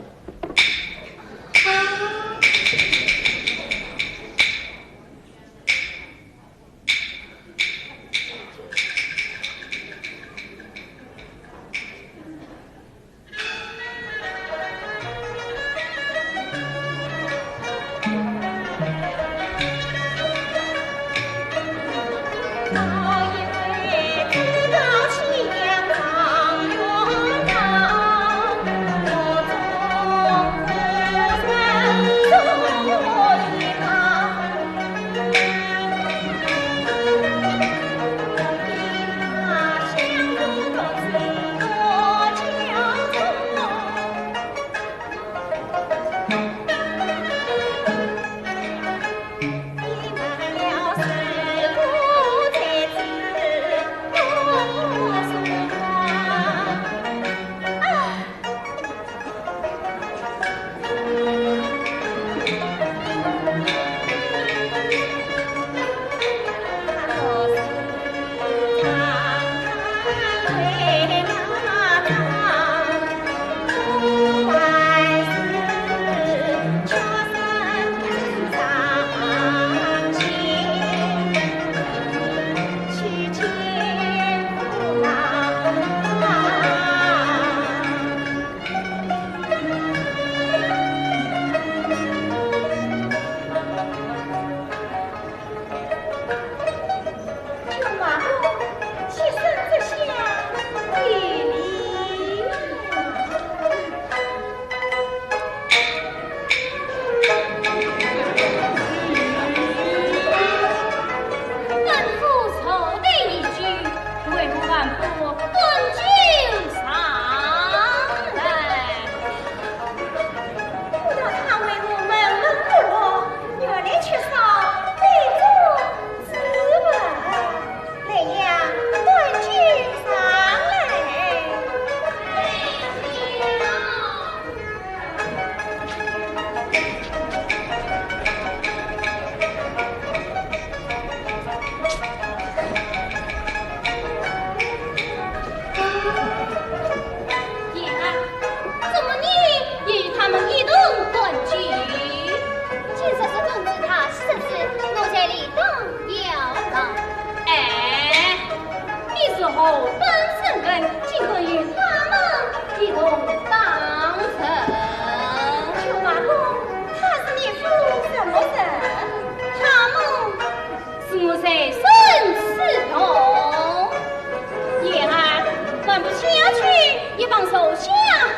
坐下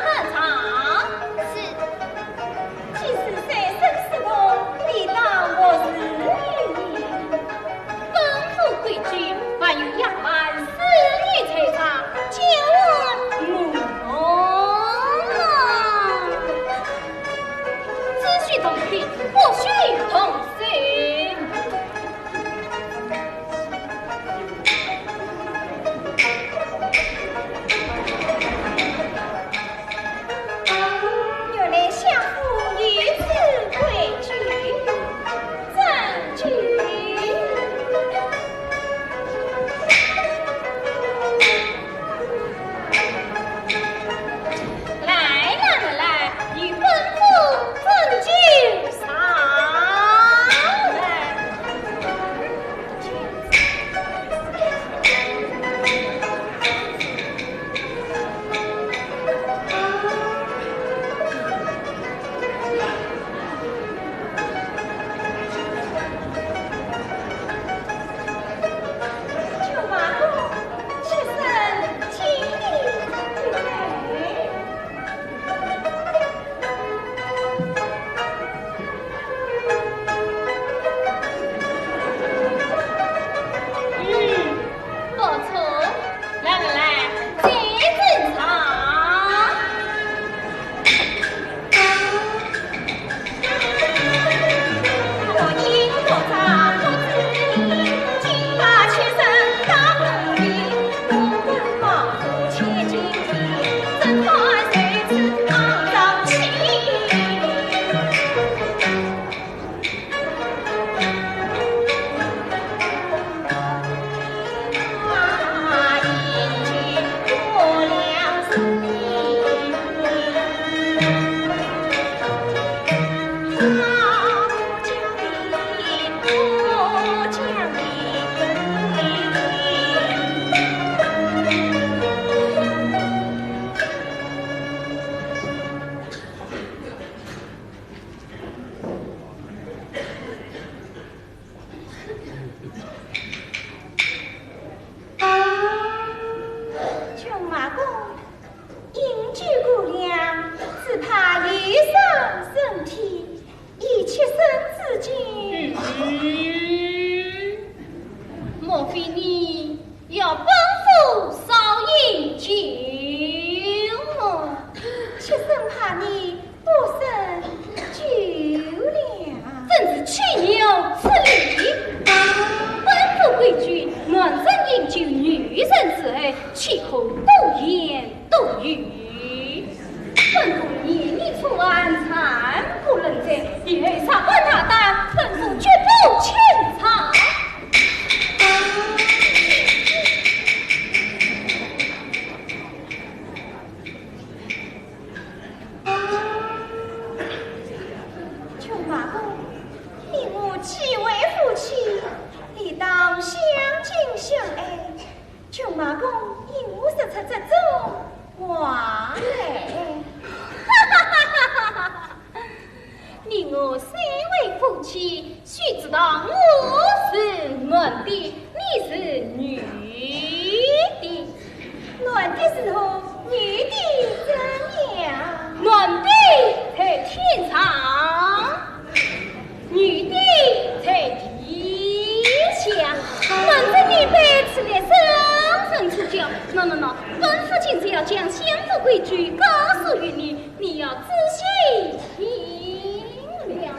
喝茶。是。既是三生死劫，理当和时与年。吩咐规矩，还有丫鬟侍女在场，叫唤舞龙。只许动笔，不许动手。 原来相府有此规矩，遵纪。来，来，来，来，与本府遵纪上来。 嗯，不错。来来来，请进上。 舅妈公，饮酒过量，只怕有伤身体，宜妾身自敬。嗯，莫非你 要吩咐少饮酒么？妾身怕你不胜酒量。真是岂有此理！本府规矩，男人饮酒，女人自爱，岂可多言多语。本府念你初犯，惨不忍睹，以后若敢大胆，本府绝不轻饶。 舅妈公，你我既为夫妻，理当相敬相爱。舅妈公，因何说出这种话来？ 你我虽为夫妻，须知道我是男的，你是女的。男的如何？女的怎样？男的在天上，女的在地下。男尊女卑，此乃生存之教。喏喏喏，本府今日要将相府规矩告诉于你， 你要仔细听了。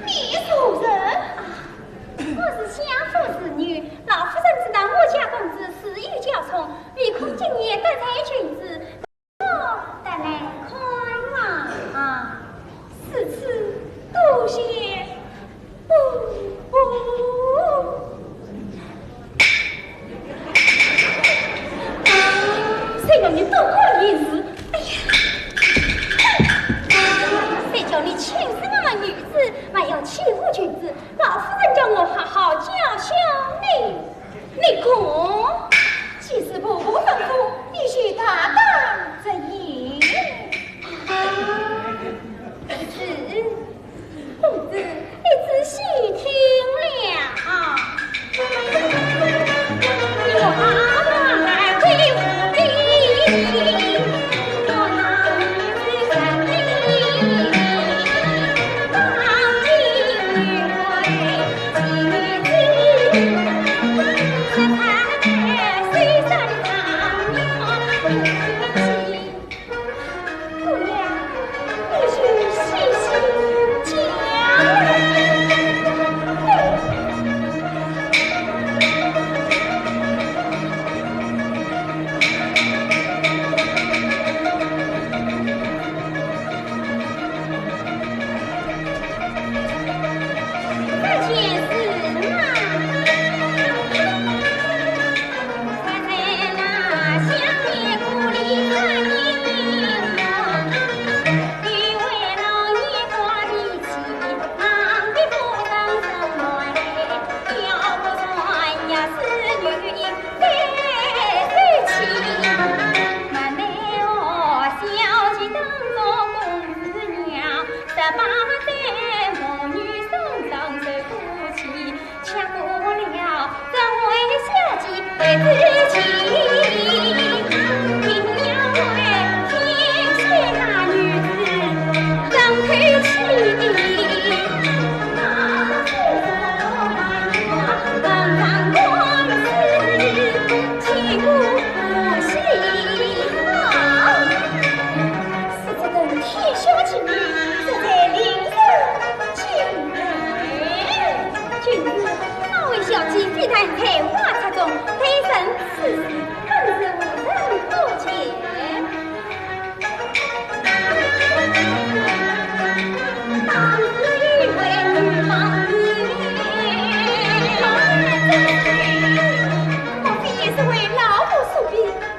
你是何人？我是相府之女，老夫人知道我家公子自幼娇宠，唯恐今夜得罪君子，我特来看望。如此多谢。 谁叫你多管闲事？哎呀！谁叫你轻视我们女子，还要欺负君子？老夫人叫我好好教训你。你看，既是婆婆吩咐，你就大胆直言。是。 公子，你仔细听了。姑娘，你就细细讲来。这件事嘛， 是这等天下之女，实在令人敬佩。君子，那位小姐非但才华出众，待人处事更是无人可及。当时一位女郎，莫非也是为老夫所逼，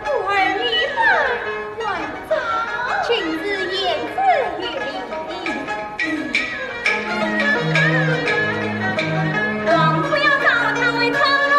故而女扮 男装？君子言之有理。王府要找她为春郎。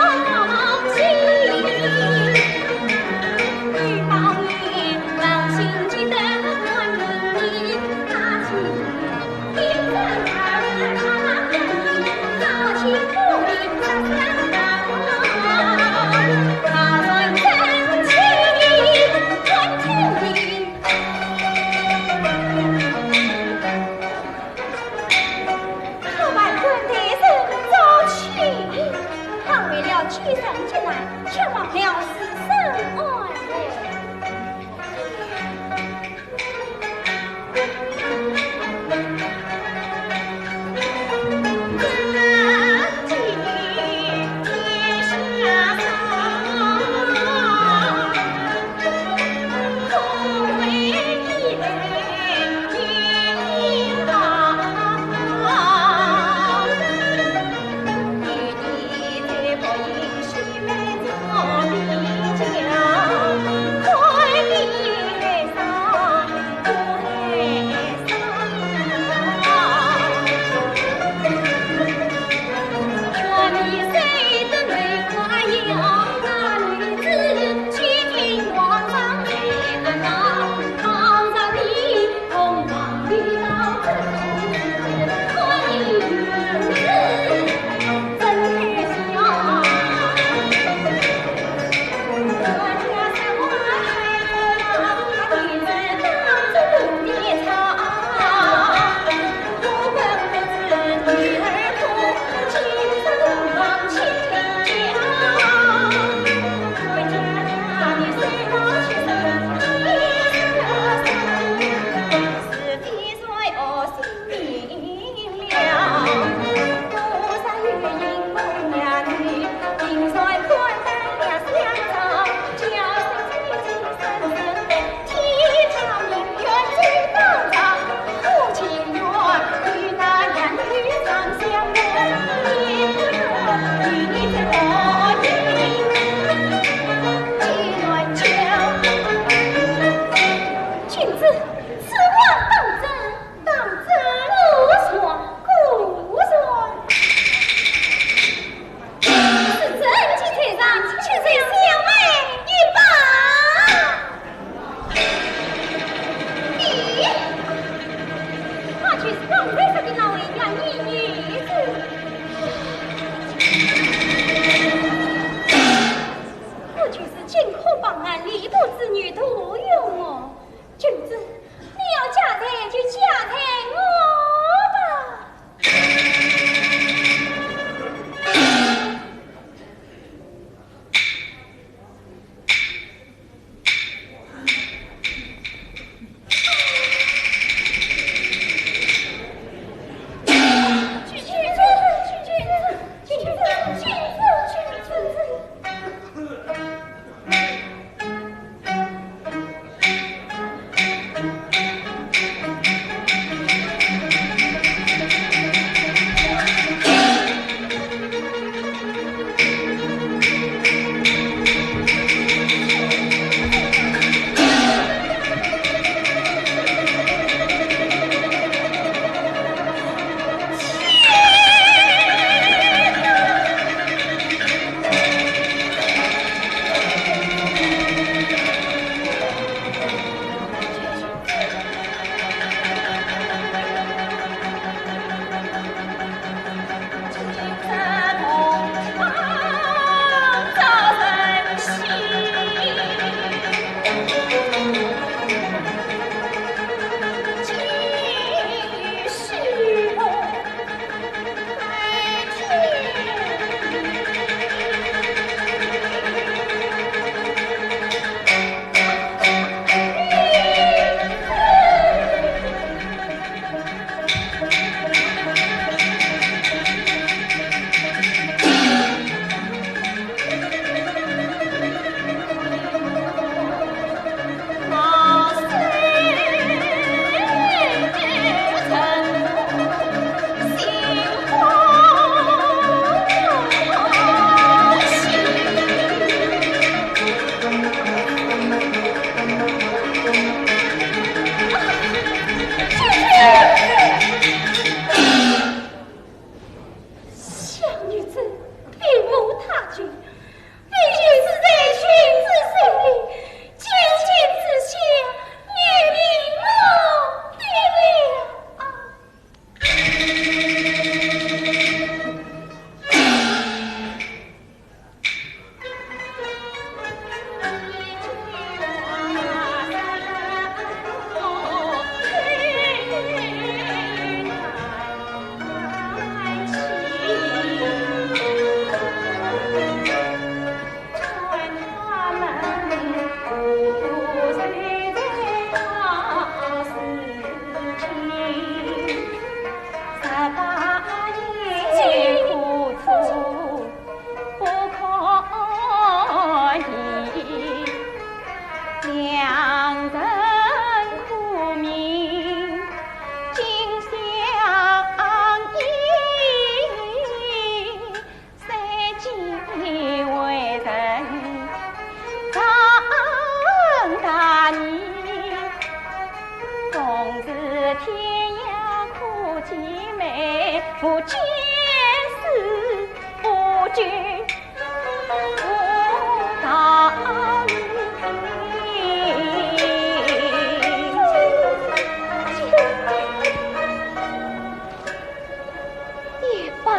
也罢，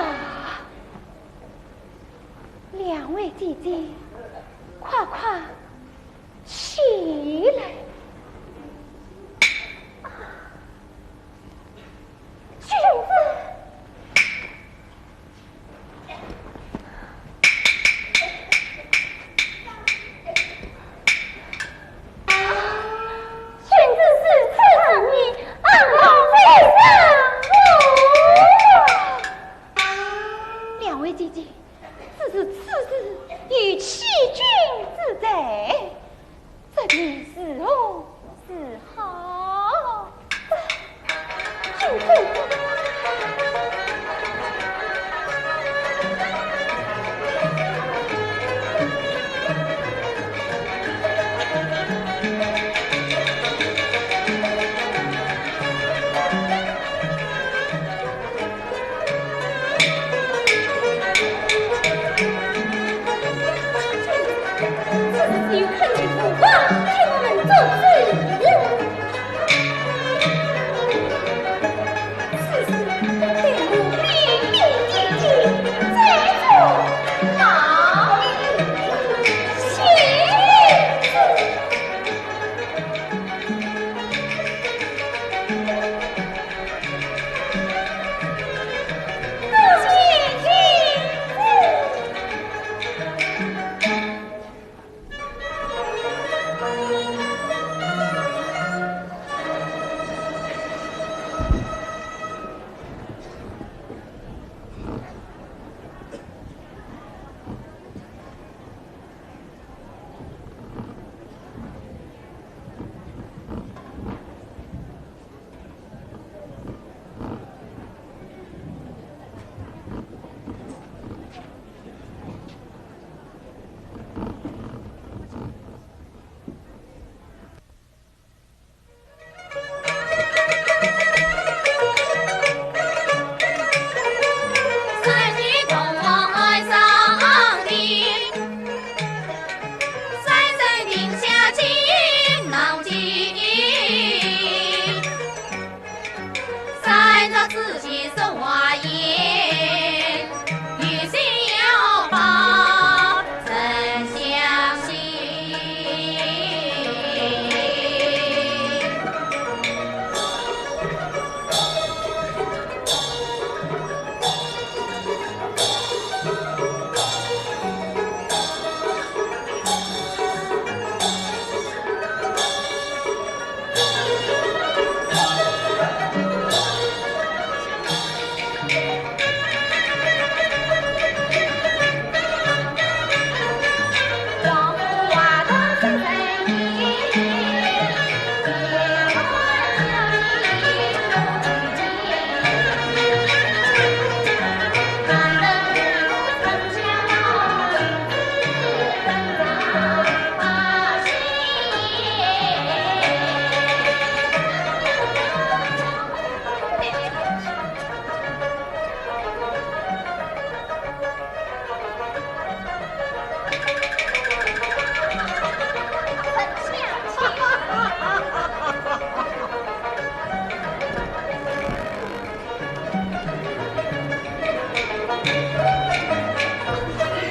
两位姐姐，快快起来。啊，君子。 君子如此疼你，何必非礼勿？两位姐姐，只是此事有欺君之罪，这便如何是好？ 此事有可疑无妨，替我们做主。此事对我冰冰滴滴，再做哪里？谢主。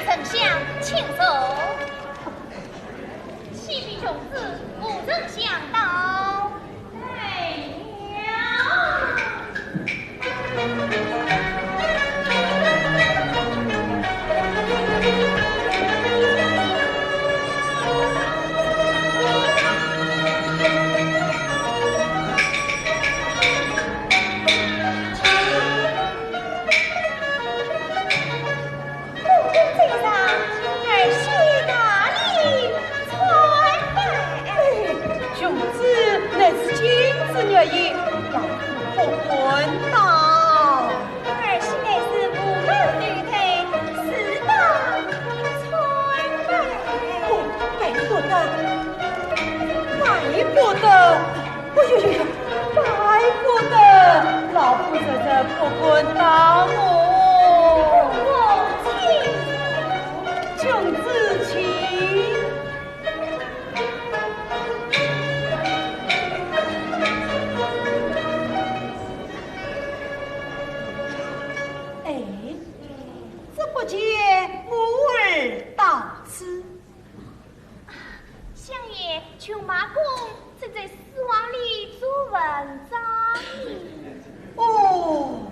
丞相，请坐。 启禀君子，无人相到。来了。公公在上，儿媳大礼参拜。哎，君子乃是君子月也，老夫不敢当。儿媳乃是无后后代，自当参拜。哦，拜不得，拜不得。哎呦呦呦，拜不得，老夫实在不敢当哦。这不见我儿到此。相爷，舅妈公正在书房里做文章呢。哦，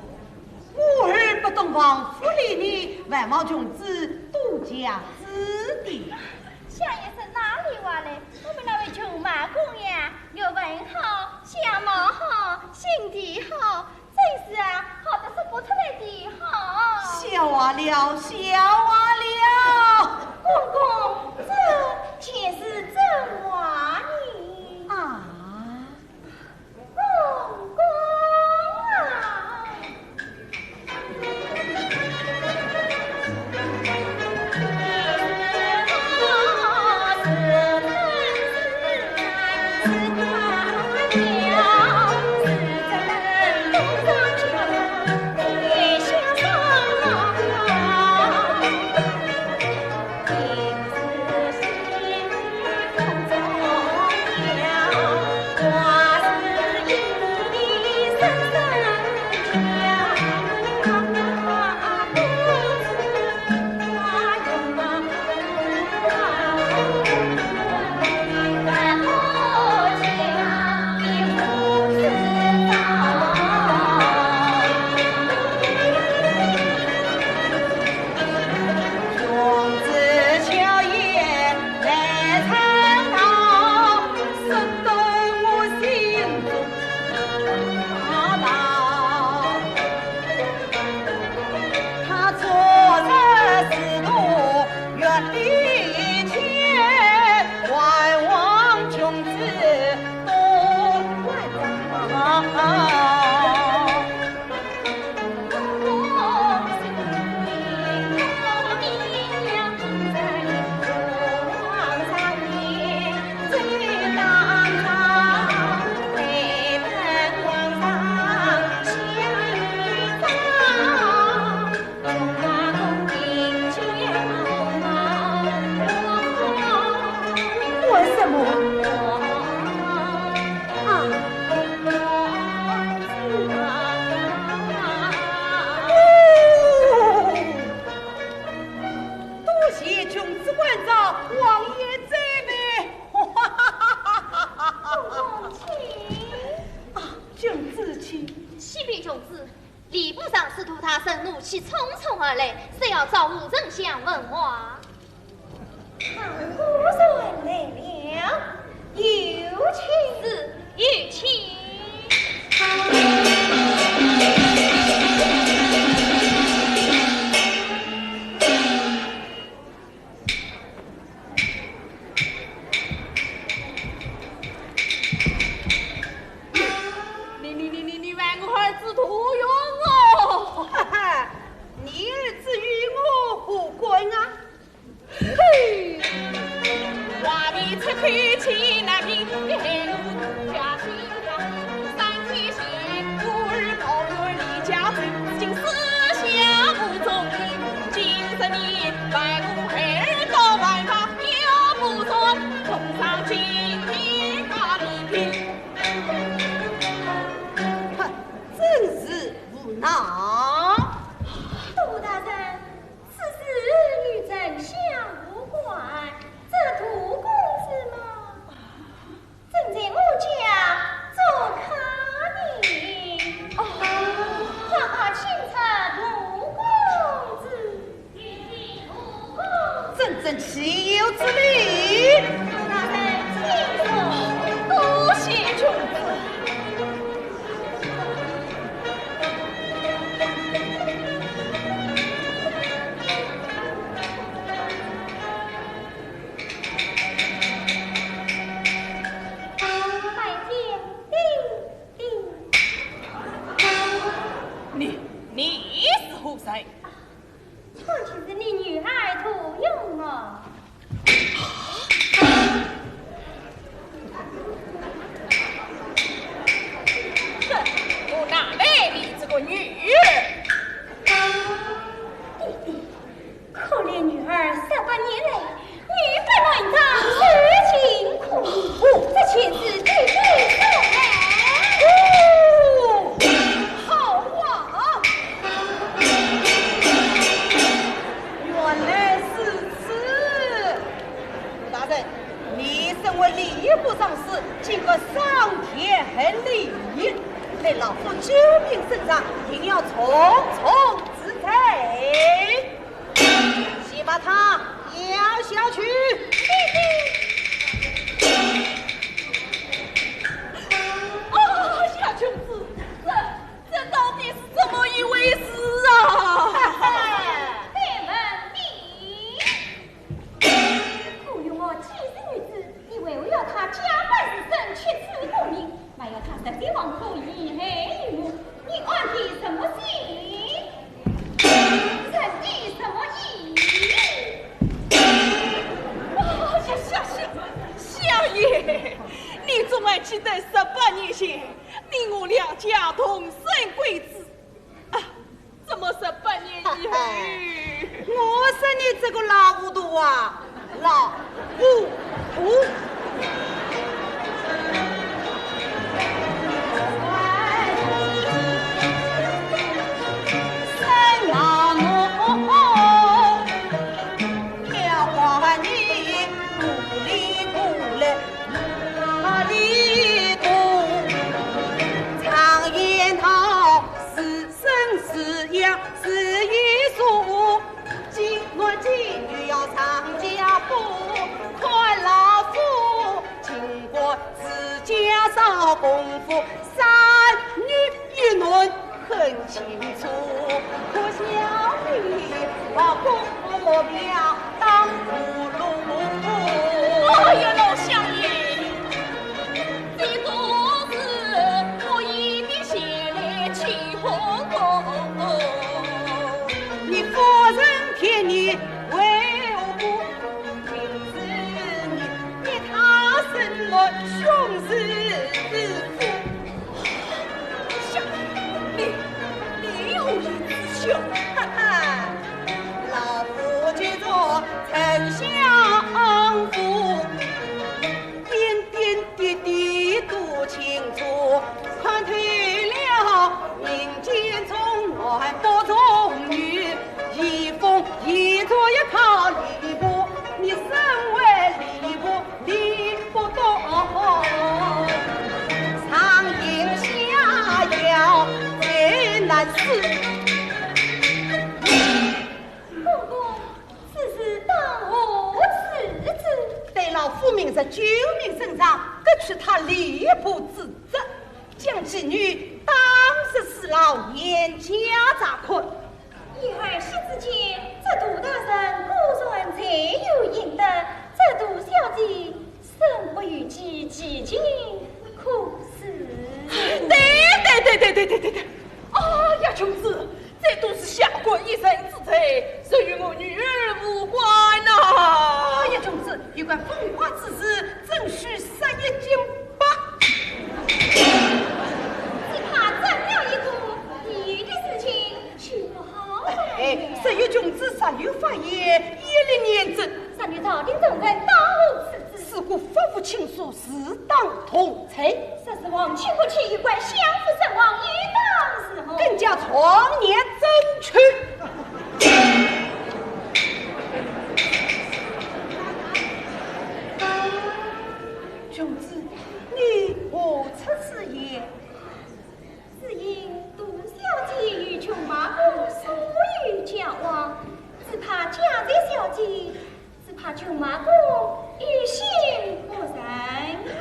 我儿不懂王府礼仪，还望穷姊多加指点。相爷是哪里话嘞？我们那位舅妈公呀，学问好，相貌好，心地好， 真是啊，好得说不出来的好。笑话了，笑话了。公公，这全是真话呢。啊？公公啊！为什么？啊！哦，多谢穷姊关照，王爷再会。公公请。啊，穷姊请。启禀穷姊，礼部尚书杜大生怒气冲冲而来，说要找吴丞相问话。 大官人来了，有请。是，有请。你，你，你，你，你还我儿子多冤哦！哈哈，你儿子与我何关啊？ 嘿！哼，真是无奈。杜大人， 此事与丞相无关，这杜公子嘛，正在我家做客呢。哦，快快请出杜公子。有请杜公子。真正岂有此理！大人请坐。多谢穷姊。 你，你是何人？她就是你女儿杜永哦。 哼，我哪来你这个女儿？爹爹，可怜女儿十八年来，女扮男装受尽苦，这全是爹爹所为。哦，好啊！权利，对老夫救命伸张，定要从重治罪。先把他押下去。啊，小琼子，这这到底是怎么一回事啊？敢问你，雇佣我几十女子，你为何要她假扮自身，取此功名？还要她设计网络，陷害于我，你安的什么心？存的什么意？哦，小小小小爷，你总还记得十八年前，你我两家同生贵子啊？怎么十八年以后？我说你这个老糊涂啊，老糊涂！哎呀，老相爷，这都是我一点心里气火火。你夫人骗你为何不？明知你逼他生我凶子之夫。 你你何以知晓？哈哈，老夫就做丞相府，点点滴滴都清楚，看透了民间重男不重女，移风易俗也靠吕布，你身为吕布。 你不懂，上行下效最难事。公公，此事当何是子？待老夫明日救命伸张，革去他吕布之职，将妓女当日死牢，严加查看。 一二息之间，这杜大人果然罪有应得，这杜小姐身不由己，其情可恕。对对对对对对对对！哎呀，琼子，这都是下官一人之罪，这与我女儿无关呐。哎呀，琼子，有关风化之事，怎须说一尽吧？只怕斩了一个，其余的事情 就不好办了。哎，若有琼子，若有发现，一律严正。若有朝廷重臣，当何处置？如果发布亲疏，自当同罪。若是皇亲国戚，有关相府声望，又当如何？更加从严整取。琼子，你何出此言？ 只因杜小姐与穷麻公素有交往，只怕假瑞小姐，只怕穷麻公于心不忍啊。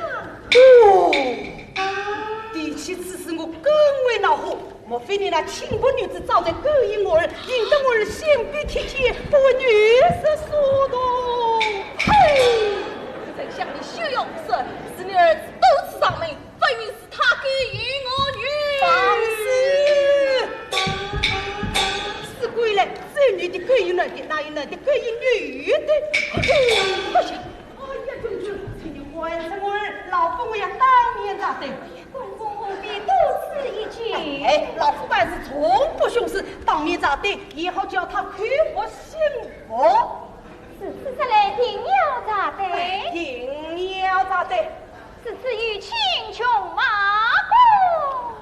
哦，提起此事我更为恼火，莫非你那轻薄女子早在勾引我儿，引得我儿心比铁坚，不为女色所动？嘿！丞相你休要胡说，是你儿子多次上门，分明是 他勾引我女。放肆！死鬼来，只有女的勾引男的，哪有男的勾引女的？不行！哎呀，公主，请你宽恕我儿，老夫我要当面查对。公公何必多此一举？哎，老夫办事从不徇私，当面查对，也好叫他口服心服。如此说来，定要查对。定要查对。 此事有请穷麻公，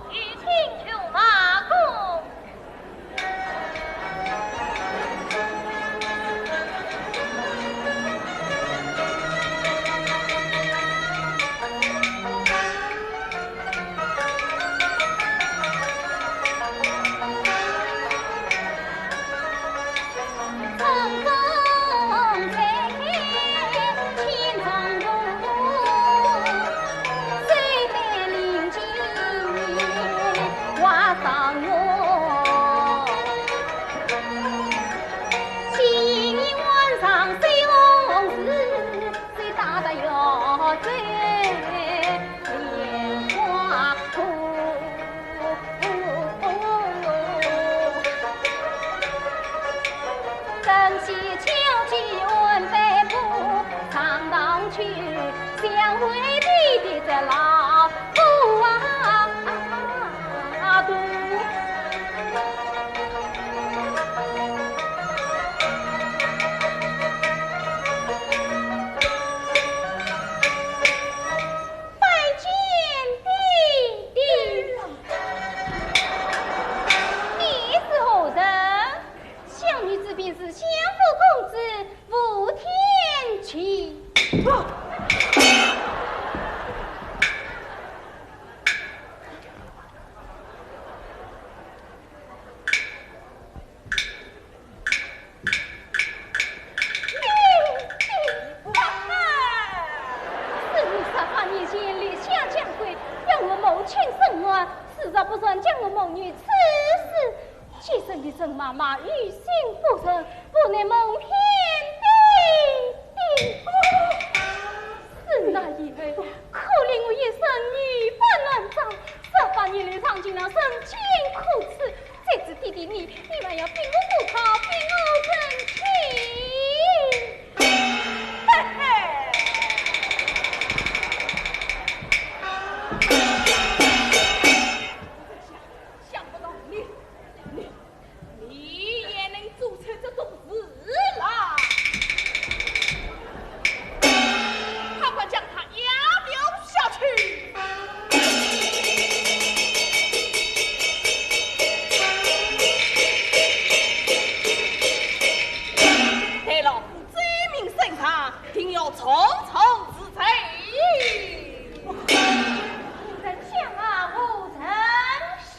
有请穷麻公。拜见爹爹。你是何人？小女子便是相府公子吴天琪。是你十八年前立下江规，要我母亲伸冤，是若不然，将我母女处死。既然你陈妈妈于心不忍，不能蒙骗爹爹。自那以后，可怜我一生女扮男装，十八年来尝尽了人间苦楚， 这次爹爹你，你还要逼我做他，逼我成亲。嘿嘿。想不到你，你，你也能做出这种事来。快快将他押了下去。 待老夫罪名审查，定要从重治罪。夫人想啊，夫人想。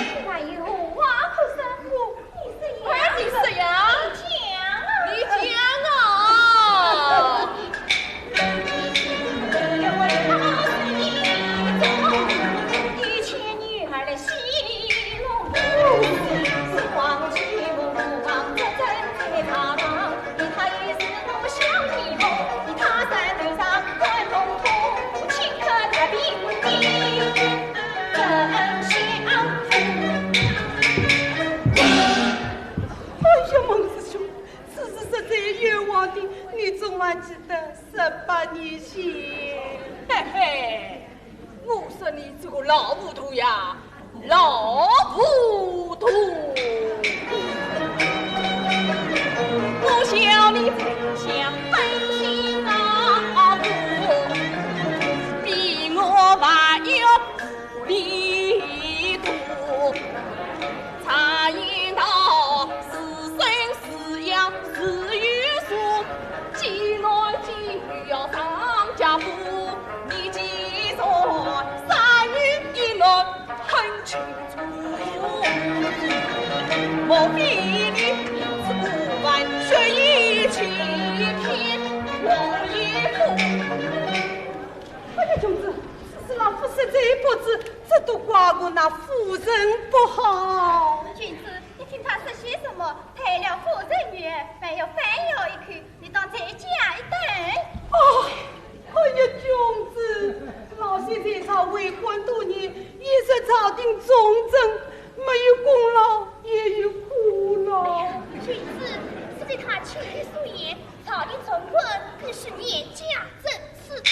你还有话可说？我，你是呀。哎，你是呀。你讲啊。你讲啊。 哎呀，孟师兄，此事实在冤枉的，你总还记得十八年前？嘿嘿，我说你这个老糊涂呀，老糊涂！我笑你真像本性老糊涂，比我还要糊涂。 常言道，是生是养，是与死，几男几女要上家父，你既然三女一男很清楚，莫非你是故犯，血雨晴天，我也不。 哎呀，君子，此事老夫实在不知，只都怪我那夫人不好。君子，你听他说些什么？退了夫人约，还要反咬一口，你倒再讲一顿。哦，哎呀，君子，老身在朝为官多年，也是朝廷重臣，没有功劳也有苦劳。君子，是对他轻于素颜，朝廷重官更是严加整 是，对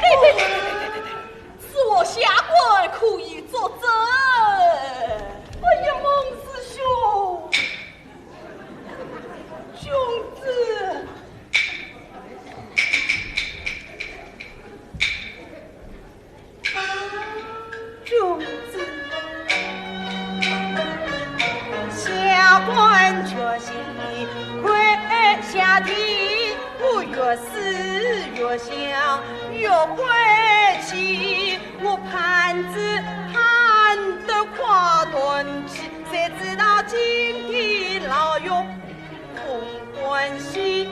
对对对对对对对，是我下官可以作证。哎呀，孟师兄，君子。 君子。下官决心跪下地，我越思越想，越跪起，我盼子盼得快断气，谁知道今天老爷 潼关西。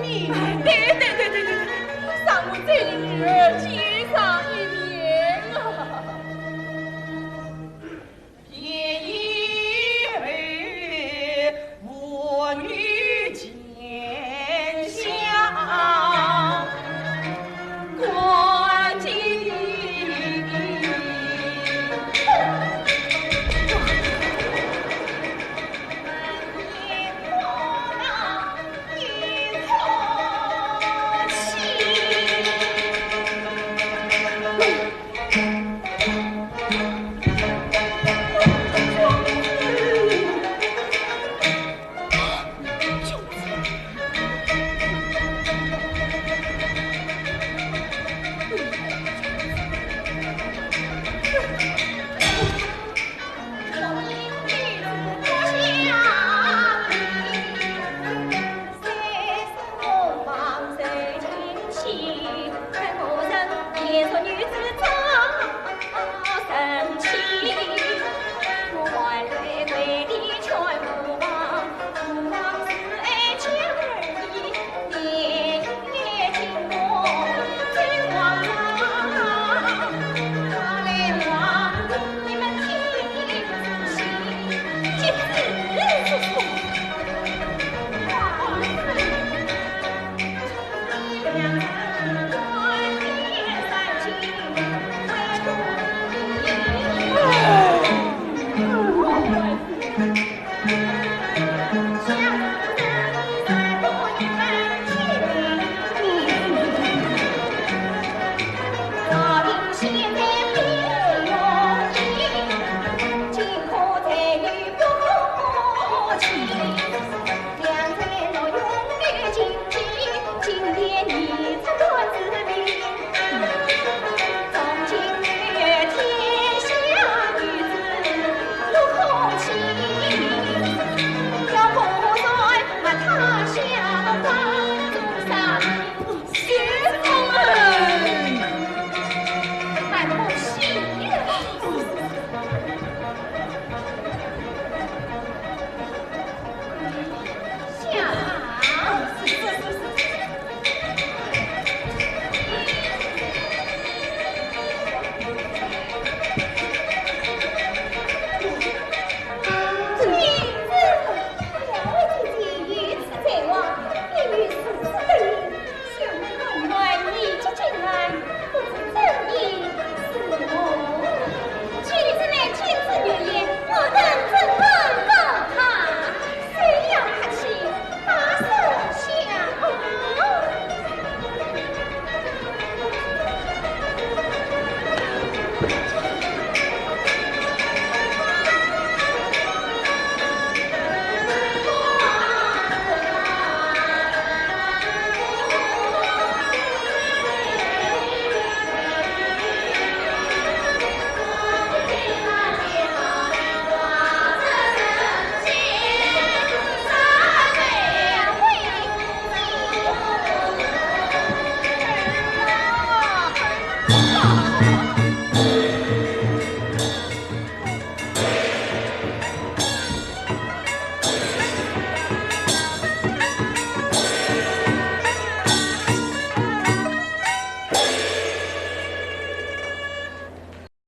命。哎，对对对对对对，让我这女儿见上一面啊！便以后父女见相关。